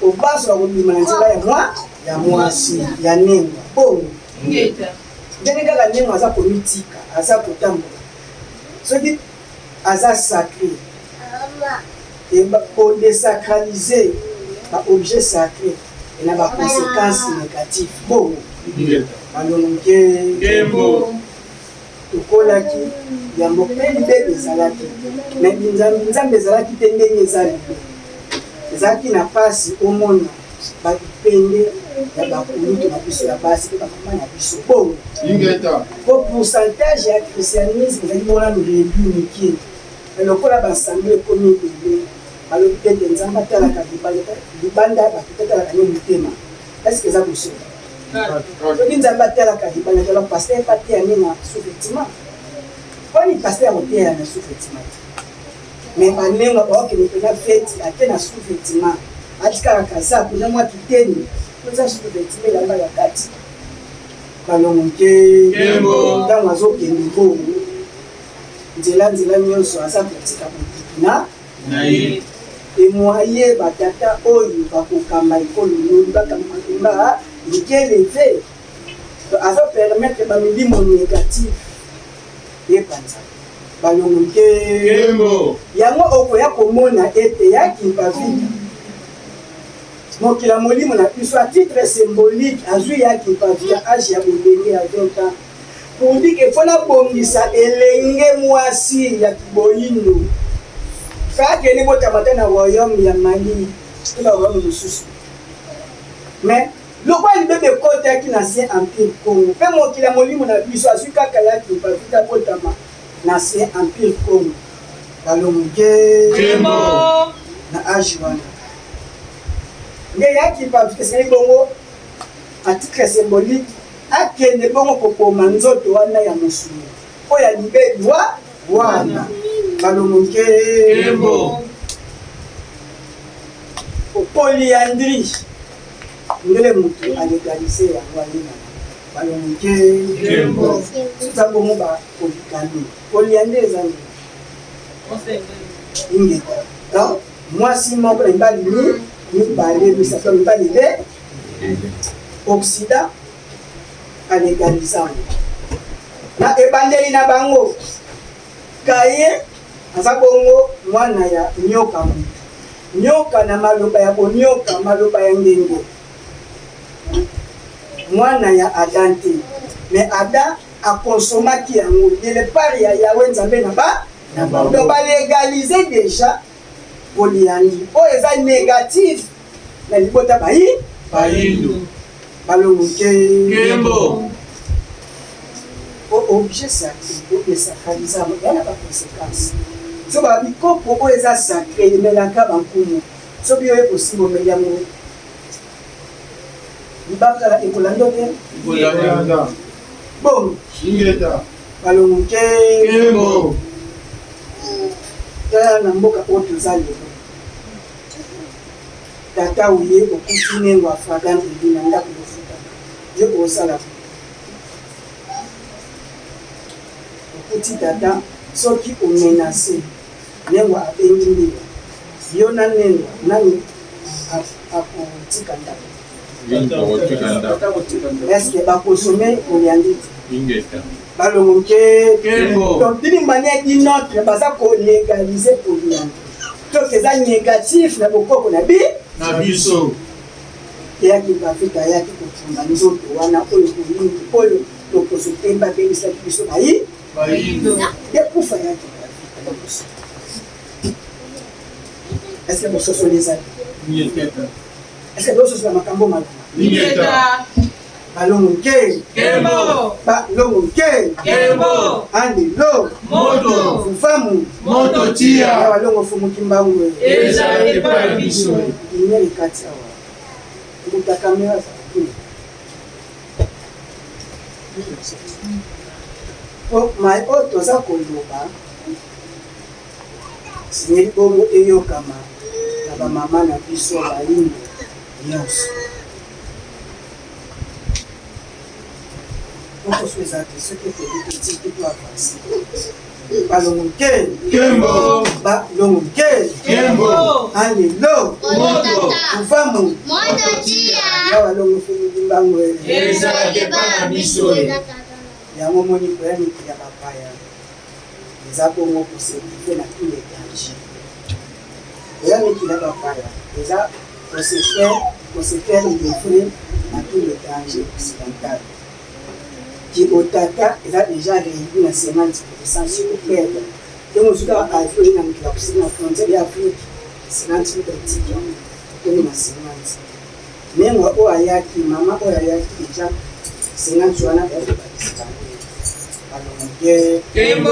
Obaso bakobima na nzela ya mwa ya mwasi ya nengwa bongo. Ndenge kaka ndenge aza komitika, aza kotambola, soki aza sacré, kodésacraliser baobjet sacré ena baconséquence négative. Bongo balongo Kembo. Tokolaki yambo mpe libebe ezalaki, me nzambe ezalaki te ndenge eza lelo. Ezalaki na mpasi omona bapende. ya bakulutu na biso ya basi mpe bamama na biso bongo. Ingeta. Po pourcentage ya christianisme ezali bongo nanu reduit mike. Mais lokola ba assemblée ekomi ebele, balobi te ete Nzambe atalaka libanda ya bato te, atalaka nde motema. Est ce que eza bosolo? Soki Nzambe atalaka libanda te, alors pasteur pe ateya nde na sous-vêtement? Poni pasteur akoteya na sous-vêtement te? Mais banenga baokende mpenza feti ate na sous-vêtement, atikaka kazaku na mwa kiteni, po eza sous-vêtement elamba ya kati. Balongo te ntango azokende bongo nzela nzela nyonso aza kotika bokiti na na ye. Emoye batata oyo bakokamba ekolo lobi bakamba matomba mikeleve azo permettre ba milimo negative epanza balongo te. Yango okoya komona ete ya Kimpa-Vita mokila molimo na biso a titre symbolique azwi ya Kimpa-Vita age ya bolenge ya 20 ans pour dire que faut nabongisa elenge mwasi ya kiboyindo fakende botama ta na royaume ya Mali to ba royaume mosusu mais lokola libebe ekotaki na ancien empire Congo mpe mokili ya molimo na biso azwi kaka ya Kimpa-Vita botama na ancien empire Congo balonge na age wana nde ya Kimpa-Vita esengeli bongo a titre symbolique akende bongo koboma nzoto wana ya mosuni oyo ya libebi wa wana balongoke polyandrie ndele motu alegalise yango ayina balongoke soza bongo ba polygamie. Polyandrie eza nini? Ingeta. Donc mwasi moko na mibali mi mibale misato mibali le Occident alegalisa yango na ebandeli na bango. Kaye aza bongo mwana ya nyoka, motu nyoka na maloba ya bonyoka, maloba ya ngenge, mwana ya Adam te, mais Adam akonsomaki yango de le part ya Yahweh Nzambe na ba donc balegalize déjà polyandrie oyo eza négatif na libota bayi bayindo balongo te Kembo. Po objet sacré odesacralise yango eya na baconséquence. So ba bikopo oyo eza sacré emelaka bankumu, soki oye kosimba omeli yango libakala ekolanda te Kolanda. Bongo Ingeta. balongo te Kembo. Tala na mboka oyo toza lelo, tata oye okuti nengo afragante ebi na ndako bofutaka yo osala okuti tata soki omenase nengo abengi mbila yo na nengo nani akotika ndako? Est-ce bakosome koliandi te? Balongo ke. Donc d'une manière d'une autre baza kolégaliser koliandi, donc eza négatif na bokoko na bi na biso. Eyaki Bafrika ayaki kotumba nzoto wana oyo boyingi oyo lokoso te babebisaki biso bayi bayindo ekufa yaki Bafrika na biso. Est-ce que bososoli ezali? Est-ce que bososola makambo malamu? Ingeta. Balongo ke. Kembo. Balongo ke. Kembo. Andelo. Moto. Fufamu. Moto tia. Ya balongo fumuki mbangu. Ezala epai na biso. Lumière ekati awa. Moto ya kamera azala kuna. Po mai oyo toza koloba esengeli bongo eyokama na bamama na biso bayindo nyonso. Okoso eza te soki ekoki totiki to avance. Balongo ke. Kembo. Balongo ke. Kembo. Alelo. Moto. Ufamu. Moto tia. Ya balongo fumuki mbangu. Ezala epai na biso. Yango moni koya mikili ya bapaya eza bongo koseprive na tous les dangers. Koya mikili ya bapaya eza kose faire livrer na tous les dangers occidental. Kibotata eza déjà réuni na 50% sur perdre. Ntango ozwi kaka avion oye na mokili ya kusika na frontière ya Afrique 50 mita etiki yango okomi na 50. Nengwa oyo ayaki, mama oyo ayaki deja 50 wana baye kobakisa bango balongo te. Kembo.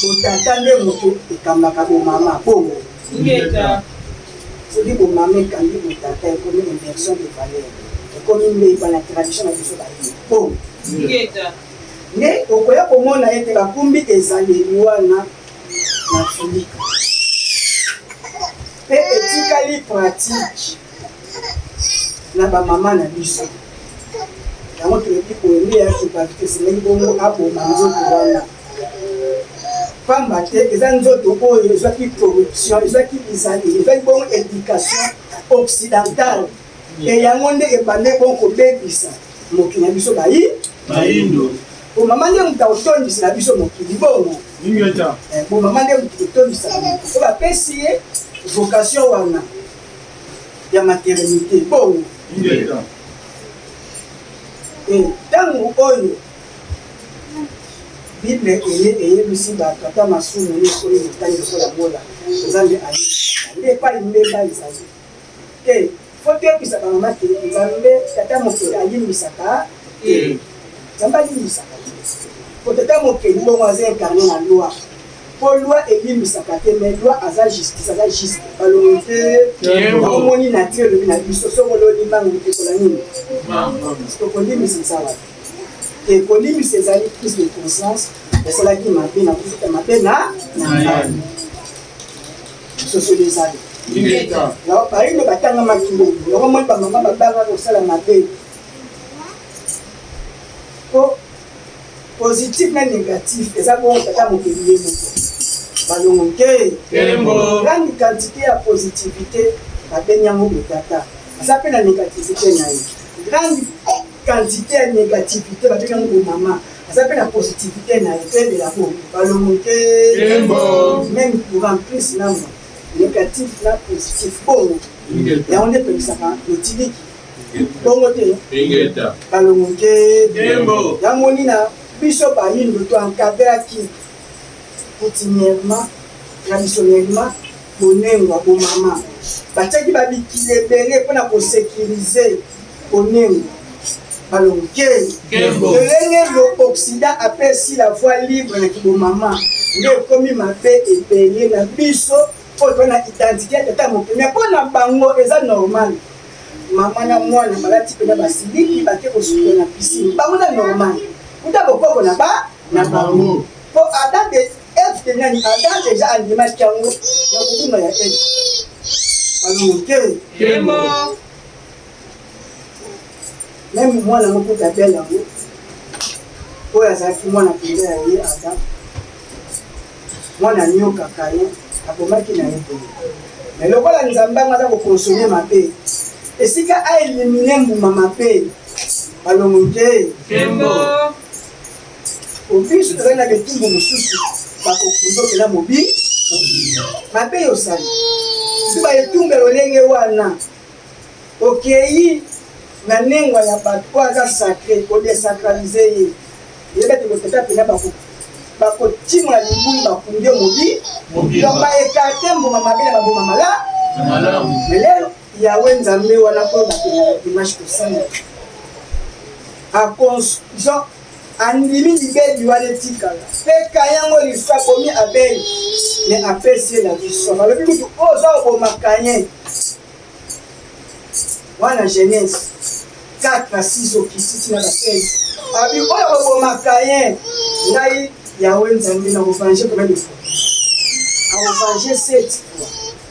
Botata nde moto ekambaka bomama bongo. Ingeta. Soki bomama ekambi botata ekomi inversion de valeur, ekomi mbeba na tradition na biso baye bongo. Ingeta. Nde okoya komona ete bakumbi ezaleli wana na Afrika mpe etikali pratique na bamama na biso. Yango tolobi boye nde ya kipavite esengeli bongo aboma nzoto wana, pamba te eza nzoto oyo ezwaki corruption, ezwaki bizaleli, ezwaki bongo education occidentale, e yango nde ebandaki bongo kobebisa mokili na biso bayi Bayindo. Po mama nde moto akotondisela biso mokili bongo. Ingeta. Po mama nde moto akotondisela mokili. Po bapesi ye vocation wana ya maternité bongo. Ingeta. Ntango oyo Bible eye eyebisi bato ata masumu ye ekomi motane lokola mola, Nzambe alimbisaka. Nde epai mbeba ezali te, fo toyebisa bamama te Nzambe tata mokeli alimbisaka te. Nzambe alimbisaka te po tata mokeli bongo aza incarne na loi, po loi elimbisaka te, mais loi aza justice, aza juste. Balongo te, omoni nature elobi na biso soki oloni mangu ekola nini, tokolimbisa eza wapi te? Kolimbisa ezali prise de conscience, esalaki mabe na kofuta mabe na ngai, sosoli ezali bayindo batangamaki bongo. Yango moni bamama babanga kosala mabe, po positif na négatif eza bongo tata mokeli ye moko. Balongo te, grande quantité ya positivité babengi yango botata, aza mpe na négativité na ye. Grande quantité ya négativité babengi yango bomama, aza mpe na positivité na ye. Toyebela bongo, balongo te. Même courant plus na moi négatif na positif bongo, yango nde epekisaka lotiliki bongo te. Balongo te, yamoni na biso bayindo to encadraki coutumièrement, traditionnellement bonengwa bomama, batiaki babikili ebele mpona kosécuriser bonengwa. Balongo te, lolenge lo Occident apesi la voie libre na kibomama, nde ekomi mabe ebele na biso oyo toza na identité ya tata mokili. Mpo na bango eza normal, mama na mwana balati mpena basiliki, bake kosukola na piscine, bango na normal kuta bokoko na ba na bango. Po Adam de Eve te nani Adam deja andimaki yango ya kobunga ya Eve. Balongo te, meme mwana moko kuta Abel yango oyo azalaki mwana mpenza ya ye Adam, mwana nyoka Kayen abomaki na ye boye. Me lokola Nzambe yango aza kokonsome mabe, esika aelimine mbuma mabe, balongo te. Biso tozali na bitumbu mosusu, bakokunda mpena mobi mabe yosali soki baetumbu ya lolenge wana, okei na nengwa ya bato oyo aza sacré, kodesacralize ye, yeba te kotata mpena bakotimola libulu, bakundi yo mobi. Donc baekarte mbuma mabe na baboma malamu. Lelo Yawe Nzambe wana oyo bakendaka dimanche kosambela akonzo andimi libebi wana etikala mpe kayango lisu abomi Abel, me apesi ye na biso. Balobi kutu oyo oza koboma Kayen wana, Genèse 4 na 6 okisisi na ba 16, abi oyo koboma Kayen, ngai Yawe Nzambe na kovange combien de fois? Akovange 7 fois.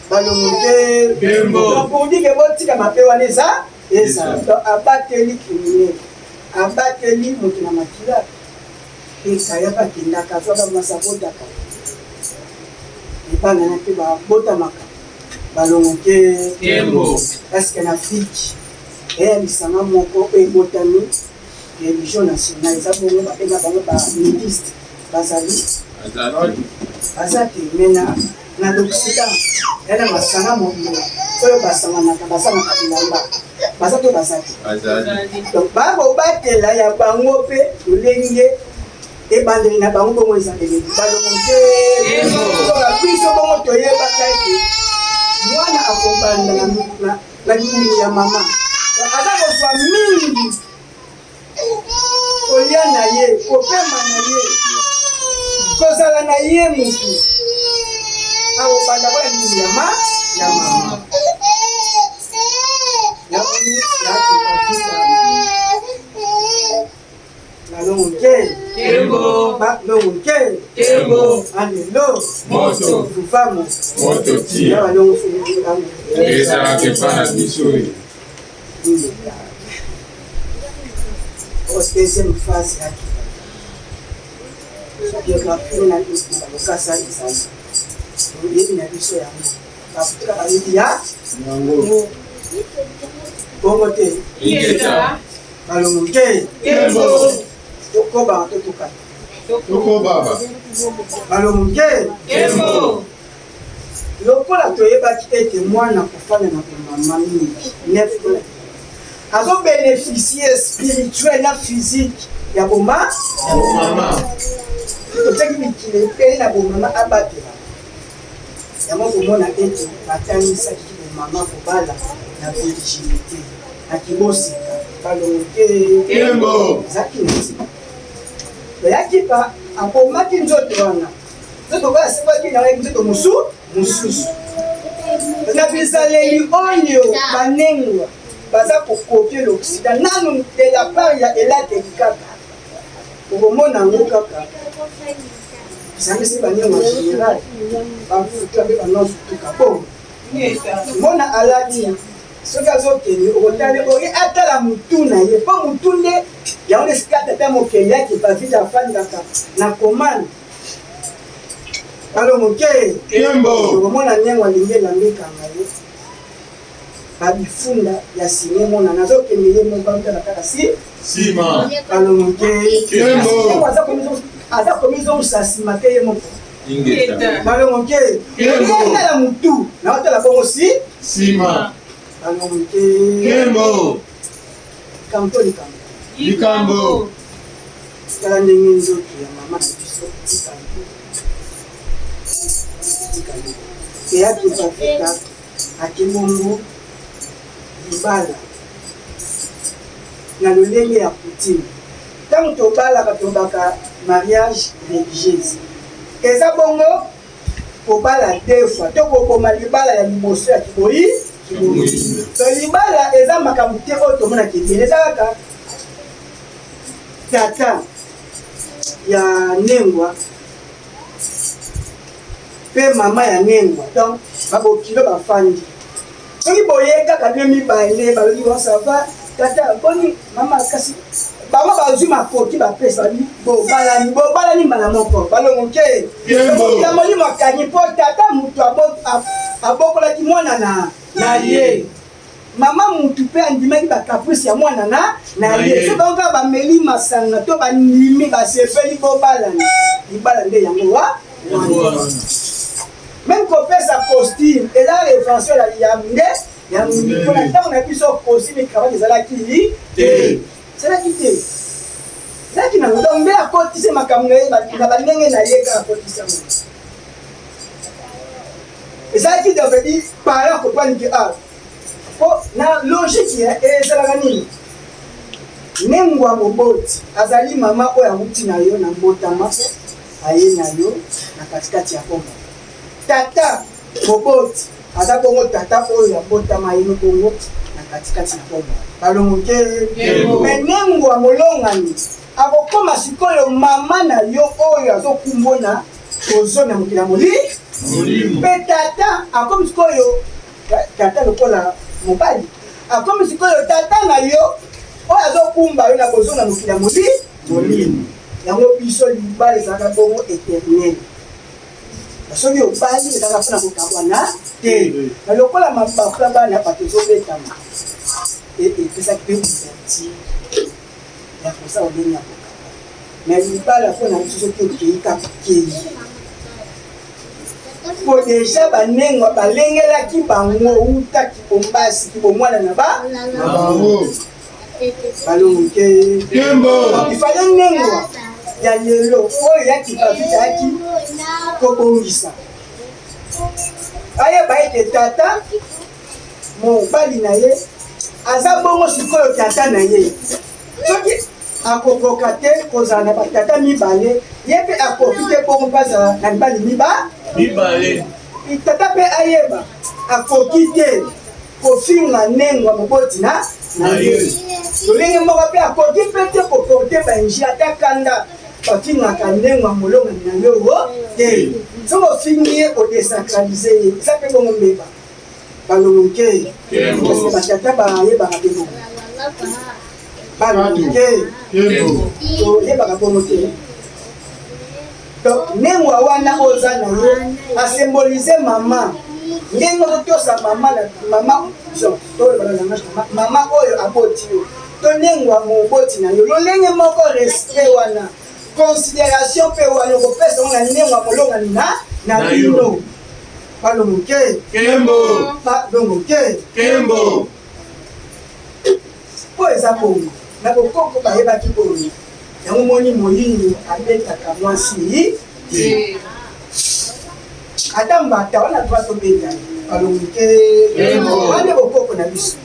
Balongo te, donc pour dire que botika mabe wana eza eza. Donc abateli criminel, abateli moto na makila. Ekaya mpe akendaka azwaka mwasi, abotaka ebana na mpe babotamaka. Balongo te, parceke na Afrique eya lisanga moko oyo ebotami religion nationale, eza bongo babenga bango banudiste, bazali baza te. Me na l'Occident ya na masanga mobimba oyo basanganaka, basanganaka bilamba, baza to baza te. Donc bakobatela ya bango mpe lolenge ebandeli na bango bongo ezaleleli. Balongo te, biso bongo toyebaka ete Mwana akobanda na libumu ya mama, aza kozwa mingi kolia na ye, kopema na ye, kozala na ye mutu akobanda kwa libumu ya ma ya mama. Balongo ke. Kembo. Balongo ke. Kembo. Alelo. Moto. Fufamo. Moto tia. Balongo fufu. Ezalaka epa na biso oyo. Deuxième phase ya biographie na lokasa ezali oyebi na biso yango bafuta bayebi ya bongo te. Ingeta. Balongo te. Kembo. Tokobaka to tokata? Tokobaba. Balongo te. Kembo. Lokola toyebaki ete mwana kofanda na bomama mingi 9 azobénéficie spirituel na physique ya boma. Mama. Totiaki mikili ebele na bomama abatela yango, komona ete batangisaki bomama kobala na virginité na kibosika. Balongo te. Kembo. Ezalaki na ntina toyaki pa abomaki nzoto wana, nzoto oyo asekwaki na nzoto mosusu na bizaleli oyo banengwa baza kocopier l'Occident nanu de la part ya elateli kaka okomona yango kaka esangisi banengwa général bafuta mpe banofutuka bongo. Ingeta. Mona alati soki azokende, okotali oye atala mutu na ye, mpo mutu nde yango nde esika tata mokeli yaki bavita afandaka na commande. Balongo ke. Kembo. Okomona ndenge alingi elamba ekanga ye, babifunda ya sime monana azokende ye moko, amutala kaka si Nsima. Balongo ke. Kembo. Aza komizongisa nsima te ye moko. Ingeta. Balongo ke. Kembo. Otala mutu na otala bongo si. Nsima. Balongo ke. Kembo. Likambo to likambo? Likambo. Tala ndenge nzoto ya mama na biso tikali tikali eyaki bafika akebongo libala na lolenge ya coutume. Ntango tobalaka, tobaka mariage religieuse, eza bongo kobala deux fois to koboma libala ya liboso ya kiboyi kiboyi. To libala eza makambo te oyo tomonaka ebele, eza kaka tata ya nengwa mpe mama ya nengwa, donc babokilo bafandi. Soki boye kaka bino mibale balobi: "Bon, ça va tata, boni mama?" Kasi bango bazwi makoki, bapesa babi bobalani, bobalani mbala moko. Balongo ke. Kembo. Ya molimo akangi, mpo tata motu abokolaki mwana na ye, mama mutu mpe andimaki bacaprices ya mwana na Na ye. ye. So bango kaka bameli masanga to bandimi, basepeli, bobalani. Libala nde yango wa wana. Même kopesa costume eza référentiel ya nde ya mundu, mpona ntango na biso costume, cravate ezalaki te. Ezalaki te, ezalaki nango. Donc nde akotisi makambo na ye na bandenge na ye kaka akotisi yango. Ezalaki donc veut dire parent comprendre que ah, po na logique ezalaka nini? Nengwa moboti azali mama oyo awuti na yo na mbotama, aye na yo na katikati ya kombo. Tata moboti aza bongo tata oyo ya mbotama, ayeni bongo na katikati ya kombo. Balongo te. Yebo. Me nengwa molongani akokoma sikoyo mama na yo oyo azokumbona kozonga mokili ya moli molimo. Mpe tata akomi sikoyo tata lokola mobali, akomi sikoyo tata na yo oyo azokumba yo na kozonga mokili ya moli molimo. Yango biso libala ezalaka bongo éternel. Soki obali, ezalaka mpona kokabwana te. Na lokola mabaku ya bana bato ezobetama, epesaki mpe ouverture ya kosala ndenge ya kokabwana. Mais libala mpona biso, soki okei kaka okei, po déjà banengwa balengelaki bango uta kibombasi kibomwana na ba na bango. Balongo te. Kembo. Ifale nengwa ya lelo oyo yaki bavita yaki kobongisa. Ayeba ete tata mobali na ye aza bongo sikoyo tata na ye. Soki akokoka te kozala na batata mibale, ye mpe akoki te bongo mpe azala na mibali mibale. Tata mpe ayeba akoki te kofinga nengwa moboti na ye. Lolenge moko mpe akoki mpe te koporte bainji ata kanda bafingaka ndengwa molongani na yo te. Soki ofingi ye, odesacralize ye, eza mpe bongo mbeba. Balongo ke parce batata bayebaka mpe bongo, balongo ke toyebaka bongo te. Donc nengwa wana oyo oza na ye asymbolize mama, ndenge ozotosa mama na mama, toloba na langage mama oyo aboti yo to nengwa moboti na yo, lolenge moko respect wana, considération mpe wana okopesa ngo na nengwa molongani na bino. Balongo ke Kembo. Balongo ke Kembo. Mpo eza bongo na bokoko bayebaki bongo yango. Moni moyini abetaka mwasi te, ata mbata wana droit tobeta. Balongo ke wana bokoko na biso.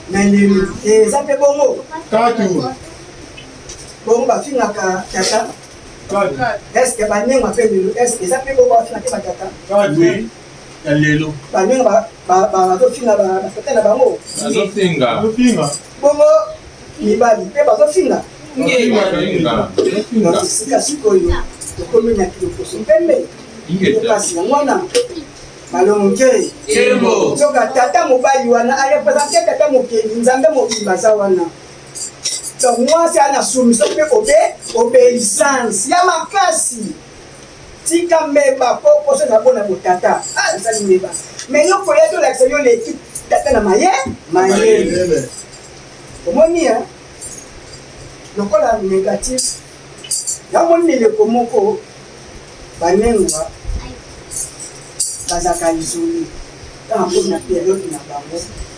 Na lelo eza mpe bongo. Katu. Bongo bafingaka tata. Est-ce banengwa mpe lelo, est-ce eza mpe bongo, bafinga te batata? Oui, ya lelo. Banengwa bazofinga batata na bango? Bazofinga. Bongo mibali mpe bazofinga? Bazofinga. Esika sikoyo tokomi na kiloposo pembe, kasi yango wana balongo ke. Kembo. Soka tata mobali wana areprésente tata mokeli, Nzambe mobimba aza wana. Donc mwasi aza na soumission mpe obéissance ya makasi. Tika mbeba po poso na bona botata nasali mbeba, mais yo koya tolakisa yo leki tata na maye mayele. Omoni lokola négatif yango. Moni eleko moko banengwa bazalaka isolé ntango akomi na période na bango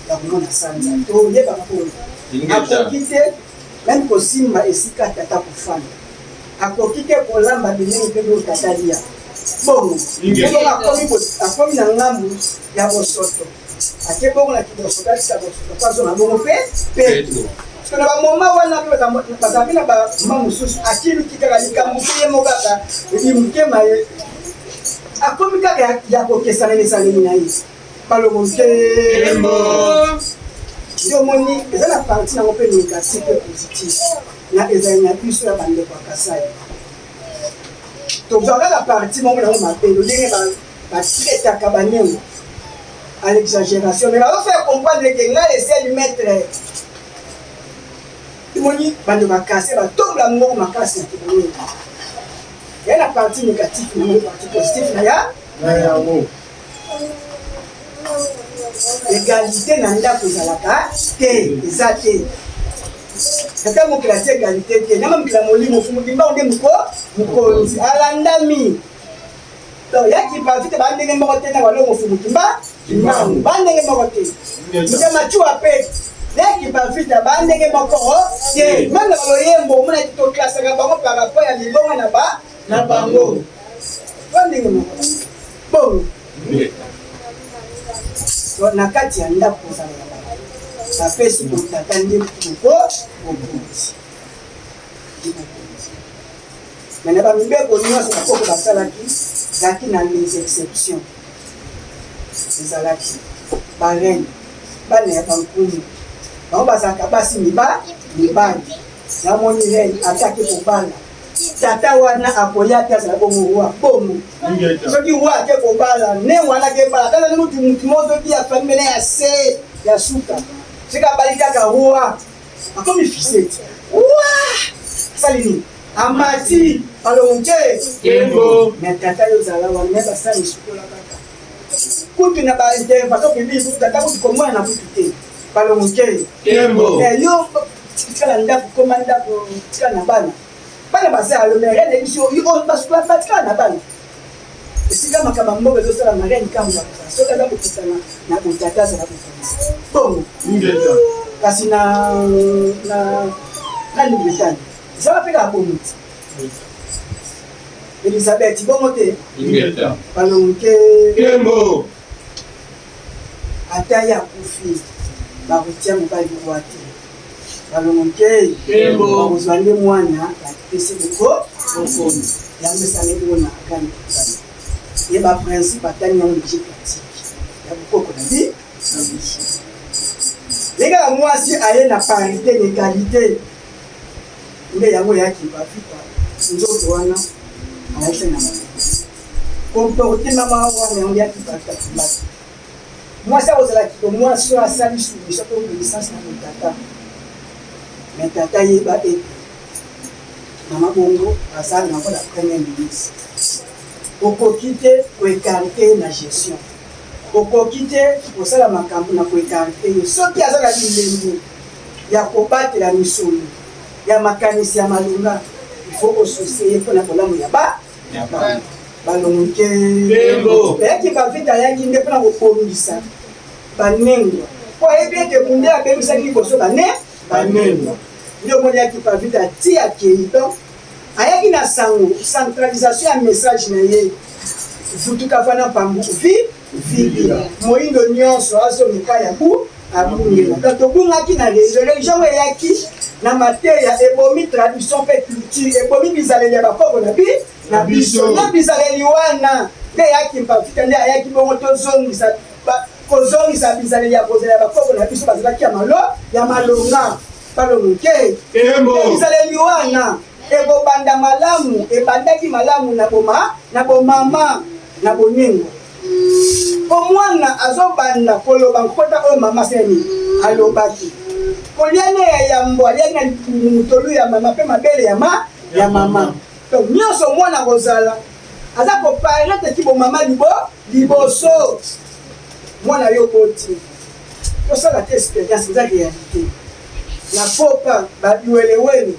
ya komona sanza, toyebaka mpona akoki te même kosimba esika tata kofanda, akoki te kolamba bilenge mpe oyo tata lia bongo. Bongo akomi na ngambu ya bosoto, ake bongo na kibosoto, atika bosoto po azonga bongo mpe peto. Parce na bamoma wana mpe bazala mpe na bamama mosusu, akiluki kaka likambo mpe ye moko kaka motema ye akomi kaka ya kokesana na ezaleli na ye. Balongo te, nde omoni eza na partie nango mpe négatif mpe positif na ezali na biso ya bandeko ya Kasai. Tozwa kaka partie moko nango mabe, lolenge batraitaka banyengo à l'exagération, mais bazofaire comprendre que ngai le seul maître. Omoni bandeko ya Kasai batombola mongo makasi na kibongo ya na partie négatif nango, partie positif na ya na yango. Égalité na ndako ezalaka te, eza te. Tata mokili atie égalité te. Nyama mokili ya molimo fumu kimbangu nde mokonzi alandami. Donc yaki parti te, bandenge moko te na walongo fumu kimbangu, bandenge moko te. Mutema cuwa pe yaki bavita, bandenge moko te. Même na baloyembo omona toklasaka bango par rapport ya lilonga na bango, bandenge moko bongo. Na kati ya ndako kozala ya bango, bapesi botata nde moko mokonzi. Mais na bamibeko nyonso bakoko basalaki, ezalaki na les exceptions. Ezalaki bareine, bana ya bankumu, bango bazalaka basi mibali. Namoni reine ataki kobala, tata wana akoya te, azala bongo roi. Bongo soki roi ake kobala, ne wana ake bala tata mutu moko soki ya famille mene ya se ya suka, soki abali kaka roi, akomi fise ti wa asali nini, amati balongo te. Mais tata yo ozala wana, me basala esukola kaka kutu na baintervention publique, kutu tata kutu komona na kutu te. Balongo te, yo tikala ndako, koma ndako, tikala na bana. Bana baza yo, mais reine biso batikala na bana. Esika makambo ya mboka ezosalama, reine kambo soki aza kokutana na botata, azala kokanisa bongo. Kasi na Grande Bretagne ezala mpe kaka bongo ti. Elizabeth bongo te balongoke Kembo. Ata ye akufi bakotia mobali roi te balongoke bakozwa nde mwana bapesi boko bokonzi yango esali bongo na akani ye baprincipe atani yango logique pratique ya bokoko na bi na biso ye kaka mwasi aye na parité na égalité nde yango eyaki bavita nzoto wana alakisa na comportement wana yango yaki bavita tumbaki mwasi akozala kito mwasi oyo asali soumission to obéissance na botata mais tata yeba ete mama bongo aza na la première ministre okoki te koécarter na gestion okoki te kosala makambo na koécarter ye soki aza na bilembo ya kobatela misolo ya makanisi ya malonga il faut osose ye mpona bolamu ya ba balongoke eyaki bavita ayaki nde mpona kobongisa banengwa po ayebi ete munde abengisaki liboso bane banengwa nde omoni yaki pavita ti akei donc ayaki na sango centralisation ya message na ye vutuka fana pambu vi vibila moyindo nyonso azomeka ya bu abungela donc tobungaki na religion religion oyo eyaki na mateya ebomi tradition mpe culture ebomi bizaleli ya bakoko na bi na biso na bizaleli wana nde eyaki mpafika nde ayaki bongo tozongisa kozongisa bizaleli ya kozala ya bakoko na biso bazalaki ya malo ya malonga balongoke bizaleli wana ekobanda malamu ebandaki malamu na boma na bomama na boningo mpo mwana azobanda koloba nkota oyo mama seni alobaki kolia ne ya yambo aliaki na mutolu ya mama mpe mabele ya ma ya mama donc nyonso mwana kozala aza koparaître ki bomama libo liboso mwana yo koti tosala te expérience eza réalité na popa babiwelewele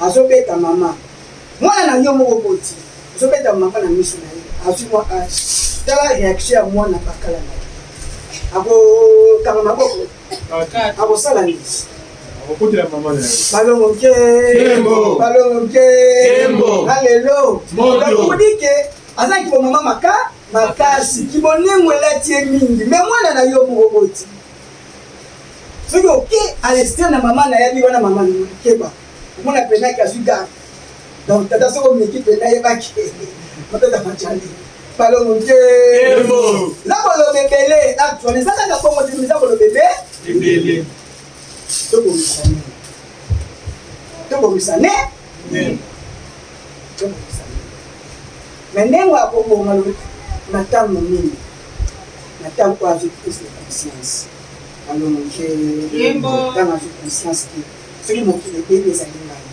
azobeta mama mwana na yo moko koti ozobeta mama na miso na ye azwi mwa age tala réaction ya mwana bakala na ye akokanga maboko akosala nini akokotela mama na ye balongo nke balongo nke na lelo omoni ke azalaki bomama maka makasi kibonengo elati ye mingi me mwana na yo moko boti soki oke alestre na mama na yabi wana mama keba omona penaki azwi garde donc tata soki omeki pena yebaki matata majali balongo nke eza koloba ebele actuel eza kaka bongo te eza koloba ebele tobongisa nini tobongisa ne tobongisa nini me ndenge akobonga na ntango nini na ntango oyo azwi prise de conscience alongo nke ntango azwi conscience te soki mokili ebebi ezali ngai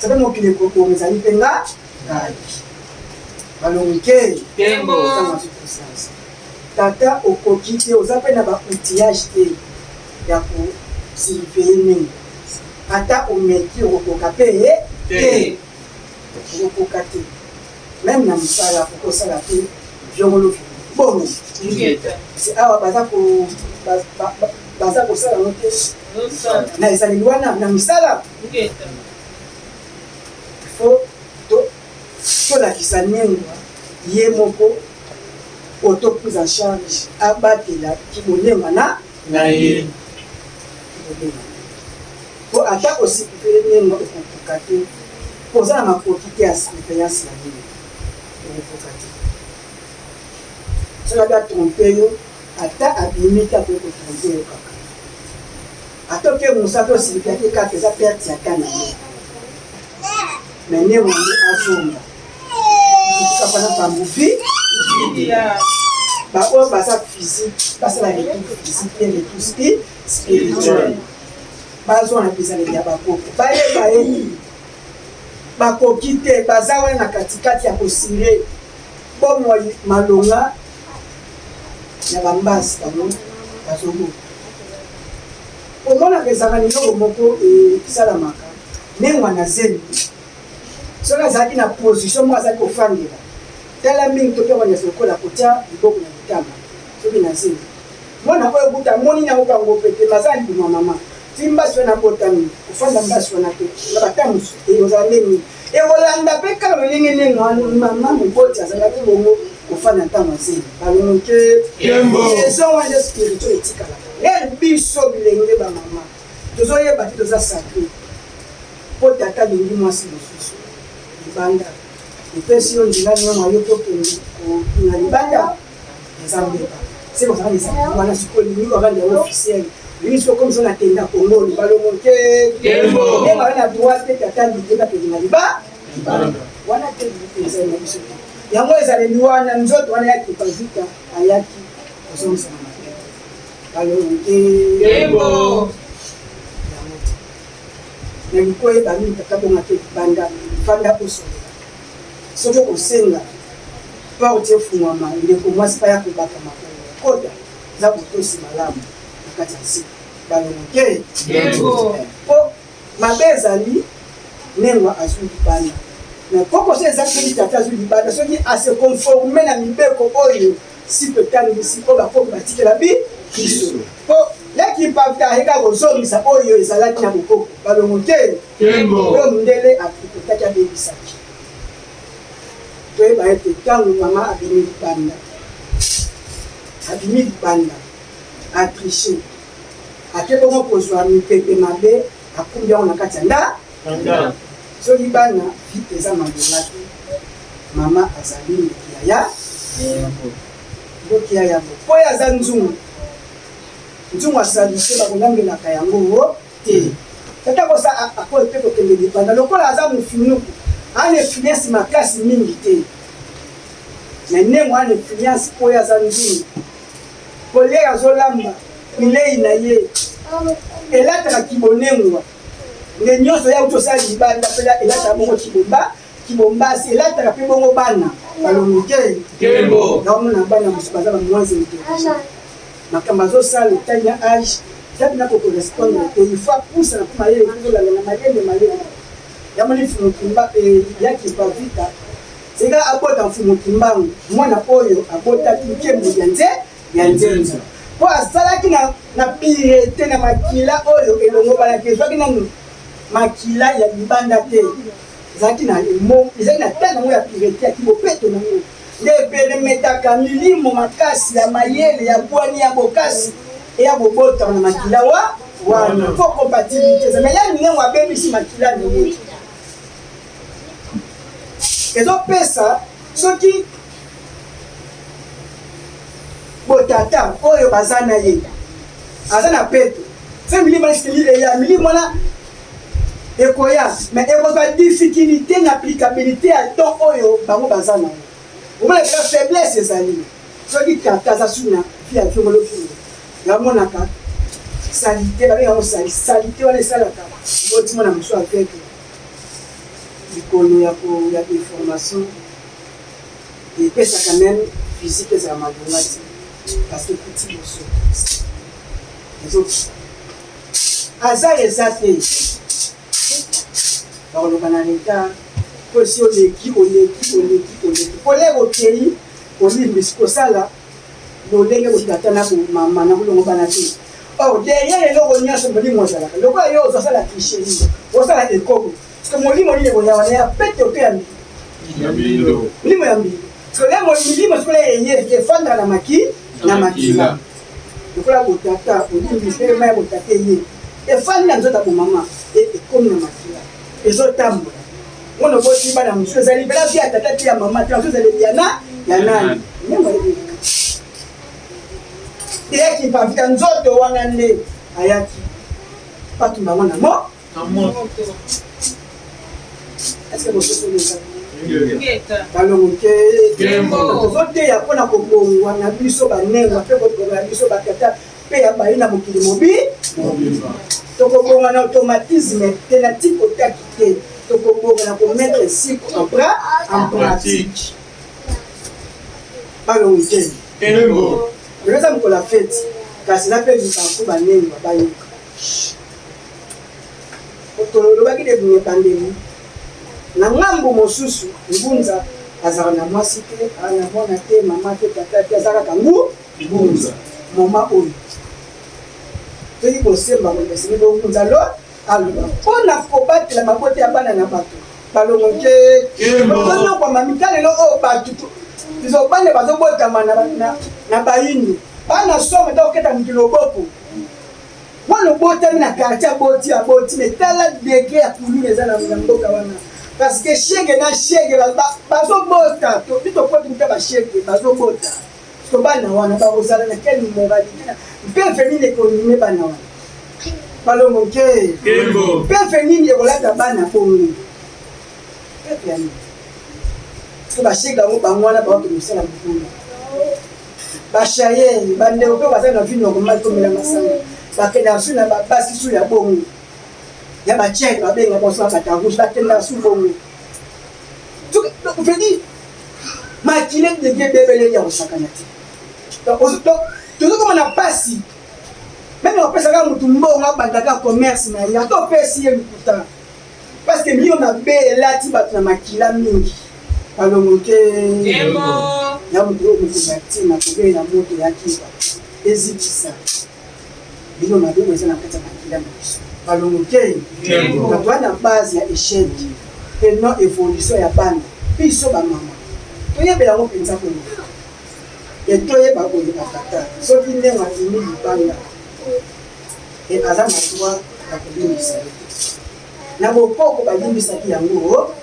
soki mokili ekobonga ezali mpe nga ngai balongo nke ntango azwi conscience tata okoki te oza mpe na ba outillage te ya kosurveiller mingi ata omeki okokoka mpe te okokoka te même na mosala okosala te viongolo bongo si awa baza baza kosala yango te na ezaleli wana na misala faut tolakisa nengwa ye moko auto prise en charge abatela kibonengwa na na ye kibonengwa po ata osurveiller nengwa okokoka te po oza na makoki te ya surveillance ya nini okokoka te soki abi atromper yo ata abimi te akoki kotromper yo kaka ata oke mosala to osurveillaki kaka eza perte ya ka na ye me nengwa nde azonga kaka na pambuvi baoyo baza physique basala retour physique et retour spirituel bazwa na bizaleli ya bakoko bayeba ete bakoki te baza wana na katikati ya kosire bomoi malonga ya bambasi bango bazomona omonaka ezalaka na eloko moko esalamaka ndenge na zemi soki azalaki na position moko azalaki kofandela tala mingi to mpe wanyasa lokola kotia liboko na litama soki na zemi mwana oyo kuta amoni nango kango pete maza libuma mama. Ti mbasi wana abotami, kofanda mbasi wana te na batango mosusu ekozala nde nini? Ekolanda mpe kaka lolenge nde mama moboti azalaki bongo kofanda ntango ya zemi. Balongo ke raison wana eza spirituel etikalaka. Lere biso bilenge bamama tozoyeba te toza sacre mpo tata alingi mwasi mosusu libanda epesi yo nzela nyongo yo mpo okende na libanda eza mbeba se kozala ezali wana sikoyo olingi orendre yango officiel olingi sikoyo komisa na tenda kongo balongo te nde baza na droit te tata ndike bakende na liba wana te ezali na biso te yango ezaleli wana nzoto wana ya kipavita ayaki kozongisa na mabe balongo te yango te na likoyeba nini tata bonga te libanda fanda osolola soki okosenga Porte efungwama ndeko mwasi aya kobaka makolo kota eza botosi malamu na kati ya nsika balongo te po mabe ezali nengwa azwi libanda me koko so eza soki tata azwi libanda soki ase conforme na mibeko oyo siko etangisi oyo bakoko batikela bi biso po leki mpavta ayeka kozongisa oyo ezalaki na bokoko balongo te oyo mondele aprikotaki abebisaki Toyeba ete ntango mama abimi libanda, abimi libanda, a triche, ake bongo kozwa mipepe mabe, akumbi yango na kati ya nda. Soki bana vie eza malonga te, mama azali ndoki ya ya ndoki ya yambo mpo ye aza nzungu nzungu asalise bakolambelaka yango te tata kosa akoki mpe kokende libanda lokola aza mofinuku ana influence makasi mingi te me ndenge ana influence oyo aza nzungu kolia azolamba bilei na ye elataka kibonengwa nde nyonso ya uti osala libanda mpe elataka bongo kibomba kibombasi elataka mpe bongo bana balongo te naomona bana mosusu baza ba moins intelligent Makambo azosala etali na age eza mpena ko correspondre te, il faut apusana mpo mayele ekozolanda na mayele mayele. Yamoni Mfumu Kimba eh, ya Kimpa Vita seka abota Mfumu Kimbangu, mwana oyo abotaki nkembo ya nze ya nzenza mpo asalaki na, na pirete na makila oyo elongobanaki, ezwaki nanu makila ya libanda te, ezalaki na ezalaki na tala yango ya pirete ya kibopeto nango nde eperemetaka milimo makasi ya mayele ya bwani ya bokasi eya kobotama na makila wa wana mpo compatibilité eza me ya minengo abebisi makila na ye ezopesa soki botata oyo baza na ye aza na peto soki milimo eya milimo wana ekoya mais ekozwa difficulté na applicabilité ya don oyo bango baza nango omona kaka faiblesse ezali soki tata aza su na vie ya viongolo viongo yamonaka salite babenga yango salite wana esalaka boti mwana mosusu aveugle likolo ya ya information epesaka meme physique ezala malonga te parce que ekuti boso ezoki Hasard eza te. Bakoloba na leta po esi oleki oleki oleki oleki koleka okei kolimbisi kosala lolenge botata na mama na kolongobana te. Or derrière eloko nyonso molimo ozalaka lokola yo ozosala tricherie osala ekobo parce que molimo nini ekoya wana ya pete oto ya mbindo molimo ya mbindo parce que milimo sikoyo eye efandaka na maki na makila lokola botata olimbisi mpe mai ya botata eye efandi na nzoto ya bomama ekomi na makila ezotambola mwana oboti bana mosusu ezali mpena vi ya tata te ya mama te mosusu ezali ya na ya nani ndenge ayebeleka eyaki mpavita nzoto wana nde ayaki batumba yango na mo eske bososoli eza balongo te tozoteya mpo na kobongwa na biso banengwa mpe kobonga na biso batata mpe ya bayi na mokili mobi tokobonga na automatisme te na tikotaki te tokobonga na komettre siko en pratique balongo te lelo eza mokolo ya feti kasi na mpe libaku banengwa bayoka Tolobaki de ebandeli, na ngambo mosusu Ngunza azalaka na mwasi te, aza na mwana te, mama te, tata te, aza kaka ngu Ngunza. Moment oyo. Soki bosemba koloba esengeli bokunza lo aloba mpo na kobatela mabota ya bana na bato balongo ke tozokwama mitalelo oyo bato biso bana bazobotama na bayindo bana somo ta koketa motu loboko mwana obotami na quartier aboti aboti me tala degre ya kuluna eza na mboka wana parce que shege na shege bazobota tokoti mpe bashege bazobota Siko bana wana bakozala na quelle moralité na mpeve nini ekonime bana wana balongo ke mpeve nini ekolata bana bongo mpeve ya nini siko bashege yango bango wana baoke mosala mokolo bashaye bandeko mpe baza na vie normale komela masanga bakendaka su na babasi su ya bongo ya bacheke babenga banso bakata rouge bakendaka su bongo donc dire makila ndenge ebebeleli ya kosakana te tozokoma na mpasi meme opesaka motu mbongo abandaka commerce na ye ata opesi ye lokuta parce que milimo mabe elati bato na makila mingi balongo te ya moto oyo mokonzi ya ntina kobele na moto ya kiba ezikisa milimo mabe oyo eza na kati ya makila na biso balongo te bato wana base ya echec et non evolution ya bana biso bamama toyebela yango mpenza koloba e toyeba boye batata soki ndenge abimi libanda e aza na droit ya kolimbisa ye na bokoko balimbisaki yango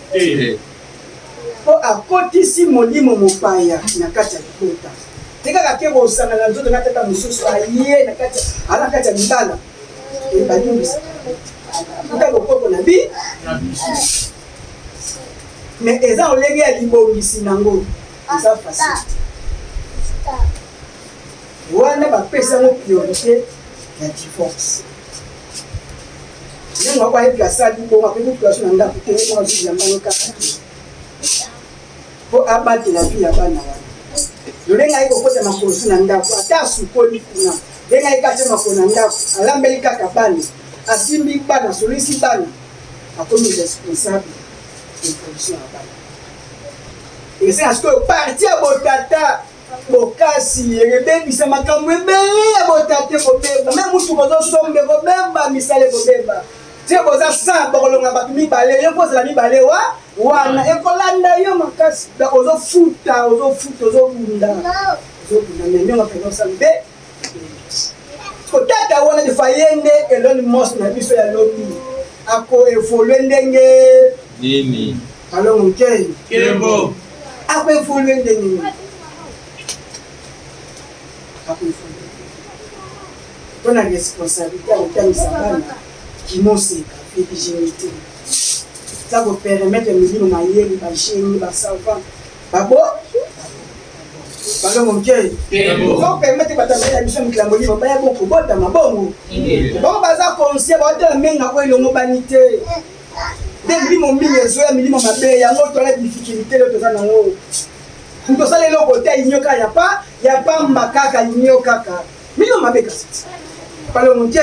mpo akotisi molimo mopaya na kati ya libota te kaka ke kosangana nzoto na tata mosusu aye na kati ala kati ya libala e balimbisaka kuta bokoko na bi mais eza lolenge ya libongisi nango eza facile te wana bapesi yango priorité ya divorce ndenge moko ayebi asali bongo akoki kotuka so na ndako te ye moko azwi yango kaka te mpo abatela vie ya bana wana lolenge aye kokota makolo so na ndako ata asukoli kuna ndenge aye kati makolo na ndako alambeli kaka bana asimbi bana asolisi bana akomi responsable evolution ya bana esenga sikoyo parti ya botata bokasi ekebebisa makambo ebele ya botata ekobeba me motuka ozosomba ekobeba misala ekobeba te boza 100 bokolonga bato mibale yo kozala mibale wa wana ekolanda yo makasi donc ozofuta ozofuta ozobunda ozobunda me ndenge mpenza osala mpe kotata wana defa ye nde Elon Musk na biso ya lobi akoevolue ndenge nini alo moke kembo akoevolue ndenge nini akoevolue mpo na responsabilité ya kotangisa bana kimoseka virginité eza kopermettre milimo mayele bagenie basavant babo balongo moke opermettre bato ya biso mikila molimo baya bokobotama bongo bango baza conscient baotala menga oyo elongo bani te nde milimo mingi ezoya milimo mabe yango tola difficulté leo toza nango moto osala eloko te inyo kaka ya pa ya pamba kaka inyo kaka milimo mabe kasi balongo moke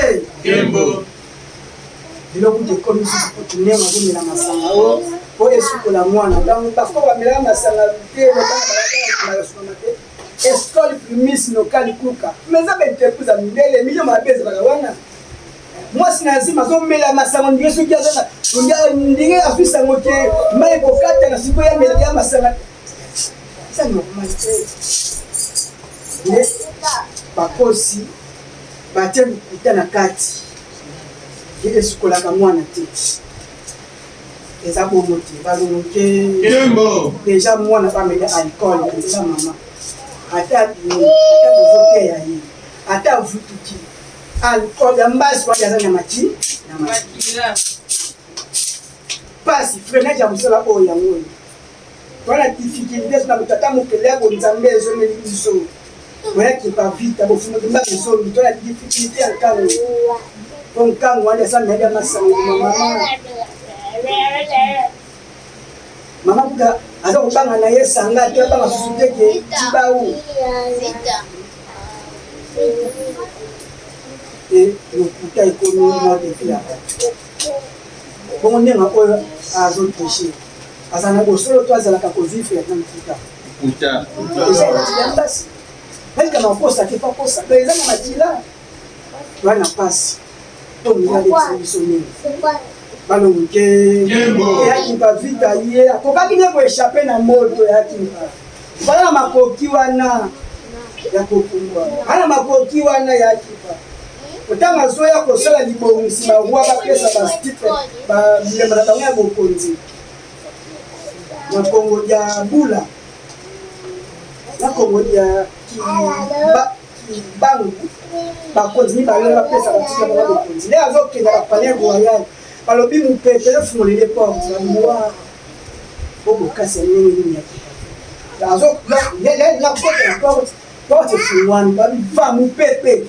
Lelo kutu ekomi lisusu kutu ndenge azomela masanga o po esukola mwana donc bako bamelaka masanga te bana te escole primis local kuka mais eza baentreprise ya mindele milio mabe ezalaka wana mwasi na nsima azomela masanga ndenge soki aza ndenge azwi sango te mai ekokata na sikoyo ya ya masanga eza normal te nde bakosi batie lokuta na kati ye esukolaka mwana te eza bongo te balongo te deja mwana bamela alcool na nzela mama ata abimi ata bozoteya ye ata avutuki alcool ya mbasi wana aza na maki na makila pasi freinage ya mosala oyo yango oyo wana difficulté na tata mokele ya bonzambe ezongeli biso boyaki pa vita bofungoki mba ezongi to na difficulté ya nkango po nkango wana eza meli ya masango mama mama kuta aza kobanga na ye sanga te abanga susu te ke tibau e lokuta ekomi mode vie ya bato bongo ndenge oyo azotriche aza na bosolo to azalaka kovivre na lokuta eza makila mpasi nalikama kokosa te pakosa donc eza na makila. Toa na pasi to moninga alekisa biso mingi. Balongo ke ya Kimpa Vita ye akokaki nde koechappe na moto ya Kimpa. Bala na makoki wana ya kopumbwa, bala na makoki wana ya Kimpa. Otanga azoya kosala libongisi baroi bapesa batitre bilemba na bango ya bokonzi na Kongo ya Bula na Kongo ya Kimbangu, bakonzi mibale wana bapesa batitre na bango ya bokonzi. Nde azokenda ba palais royal, balobi mopepe efungolele porte, balobi wa bokasi ya ndenge nini ya Kimpa azokota na porte, porte efungwani, balobi va mopepe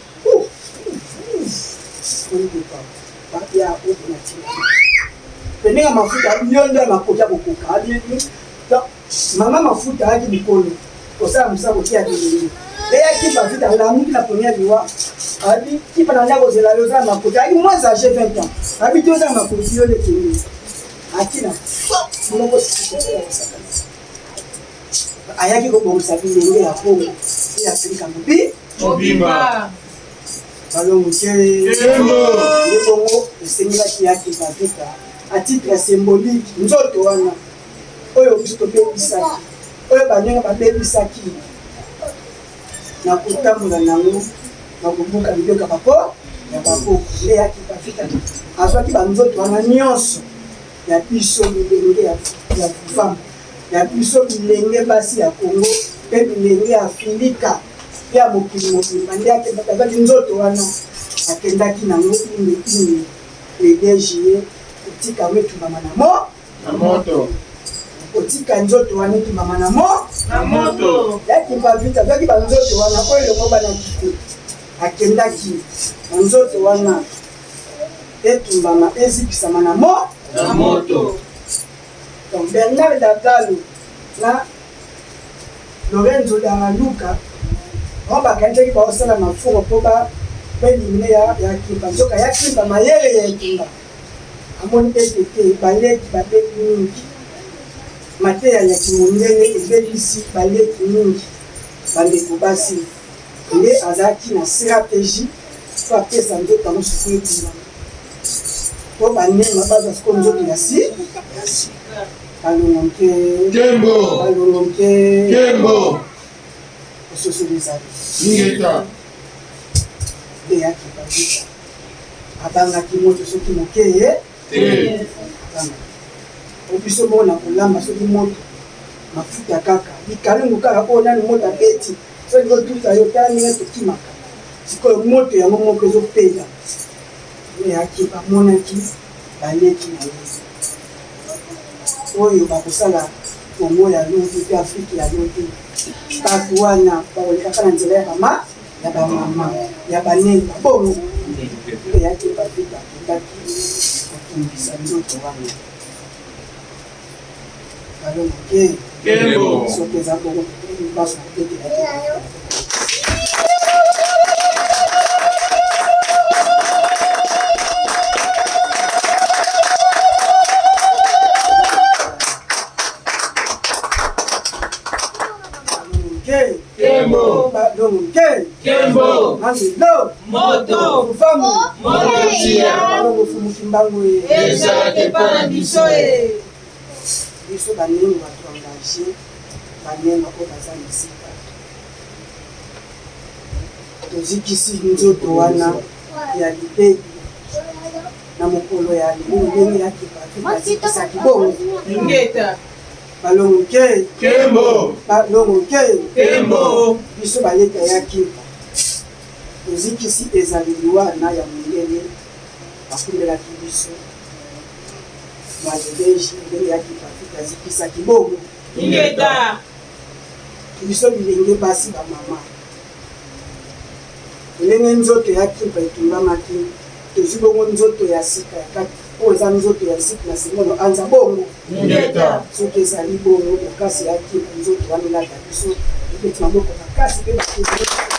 pene ya mafuta yo nde makoki ya kokoka. Mama mafuta ayaki likolo kosala mosala kotia bilenge, eyaki bavita alamuki na première liwa, abi kipa na ndako ozela yo oza na makoki, ayaki moins âgé 20 ans, abi te oza na makoki yo nde kende akina moko ayaki kobongisa bilenge ya Kongo mpe Afrika mobi mobimba. Balongo te nde bongo esengelaki ya Kimpa Vita à titre symbolique nzoto wana oyo biso tobebisaki, oyo baninga babebisaki na kotambola nango na kobuka mibeko bako ya bakoko, nde ya Kimpa Vita azwaki banzoto wana nyonso ya biso bilenge ya femme, ya biso bilenge basi ya Kongo mpe bilenge ya Afrika mpe ya mokili mobimba. Nde azwaki nzoto wana, akendaki nango ine ine le 2 juillet kotika yango etumbama na mo na moto. Kotika nzoto wana etumbama na mo na moto. Ya Kimpa Vita azwaki banzoto wana oyo elongo banaki te, akendaki na nzoto wana etumbama ezikisama na mo na moto. Donc Bernard Dagalo na Lorenzo Dalla Luca bango bakanisaki baosala mafungo mpo baéliminer ya Kimpa. Nzoka ya Kimpa mayele ya etumba amoni ete te baleki babebi mingi, mateya ya kimondele ebebisi baleki mingi, bandeko basi. Nde azalaki na stratégie po apesa nzoto yango sikoyo etumbama mpo banema bazwa sikoyo nzoto ya si ya sika. Balongo nke Kembo. Balongo nke Kembo. Ososoli ezali Ingeta. Nde ya Kimpa Vita abangaki moto soki moke ye Te. Abangaki o biso moko na kolamba, soki moto mafuta kaka likalungu kaka oyo nani moto abeti, soki otuta yo, tala ndenge tokimaka. Sikoyo moto yango moko ezopela. Eyaki bamonaki baleki na ye oyo bakosala Kongo ya lobi mpe Afrike ya lobi, bato wana bakolekaka na nzela ya bama ya bamama ya banene babongo. Eyaki bavita akendaki kotumbisa nzoto wana. Balongo ke Kembo. Soki eza bongo, baso kobetela te. Balongo ke Kembo. Balongo ke Kembo. Mandelo Moto. Famu Moto tia. Balongo fumuki mbangu ye. Ezalaka epa na biso e. Biso banengo bato engage, banengo oyo baza na esika tozikisi nzoto wana ya libebi na mokolo ya lelo ndenge ya Kimpa azikisaki bongo. Ingeta. Balongo ke Kembo. Balongo ke Kembo. Biso baleta ya Kimpa tozikisi ezaleli wana ya mondele bakumbelaki biso malebeji ndenge ya Kimpa azikisaki bongo. Ingeta. Biso bilenge basi, bamama, ndenge nzoto ya Kimpa etumbamaki, tozwi bongo nzoto ya sika ya kati oyo eza nzoto ya sika na simono anza bongo. Ingeta. Soki ezali bongo, bokasi ya Kimpa nzoto wana elata biso, tobeti maboko makasi mpe bakende.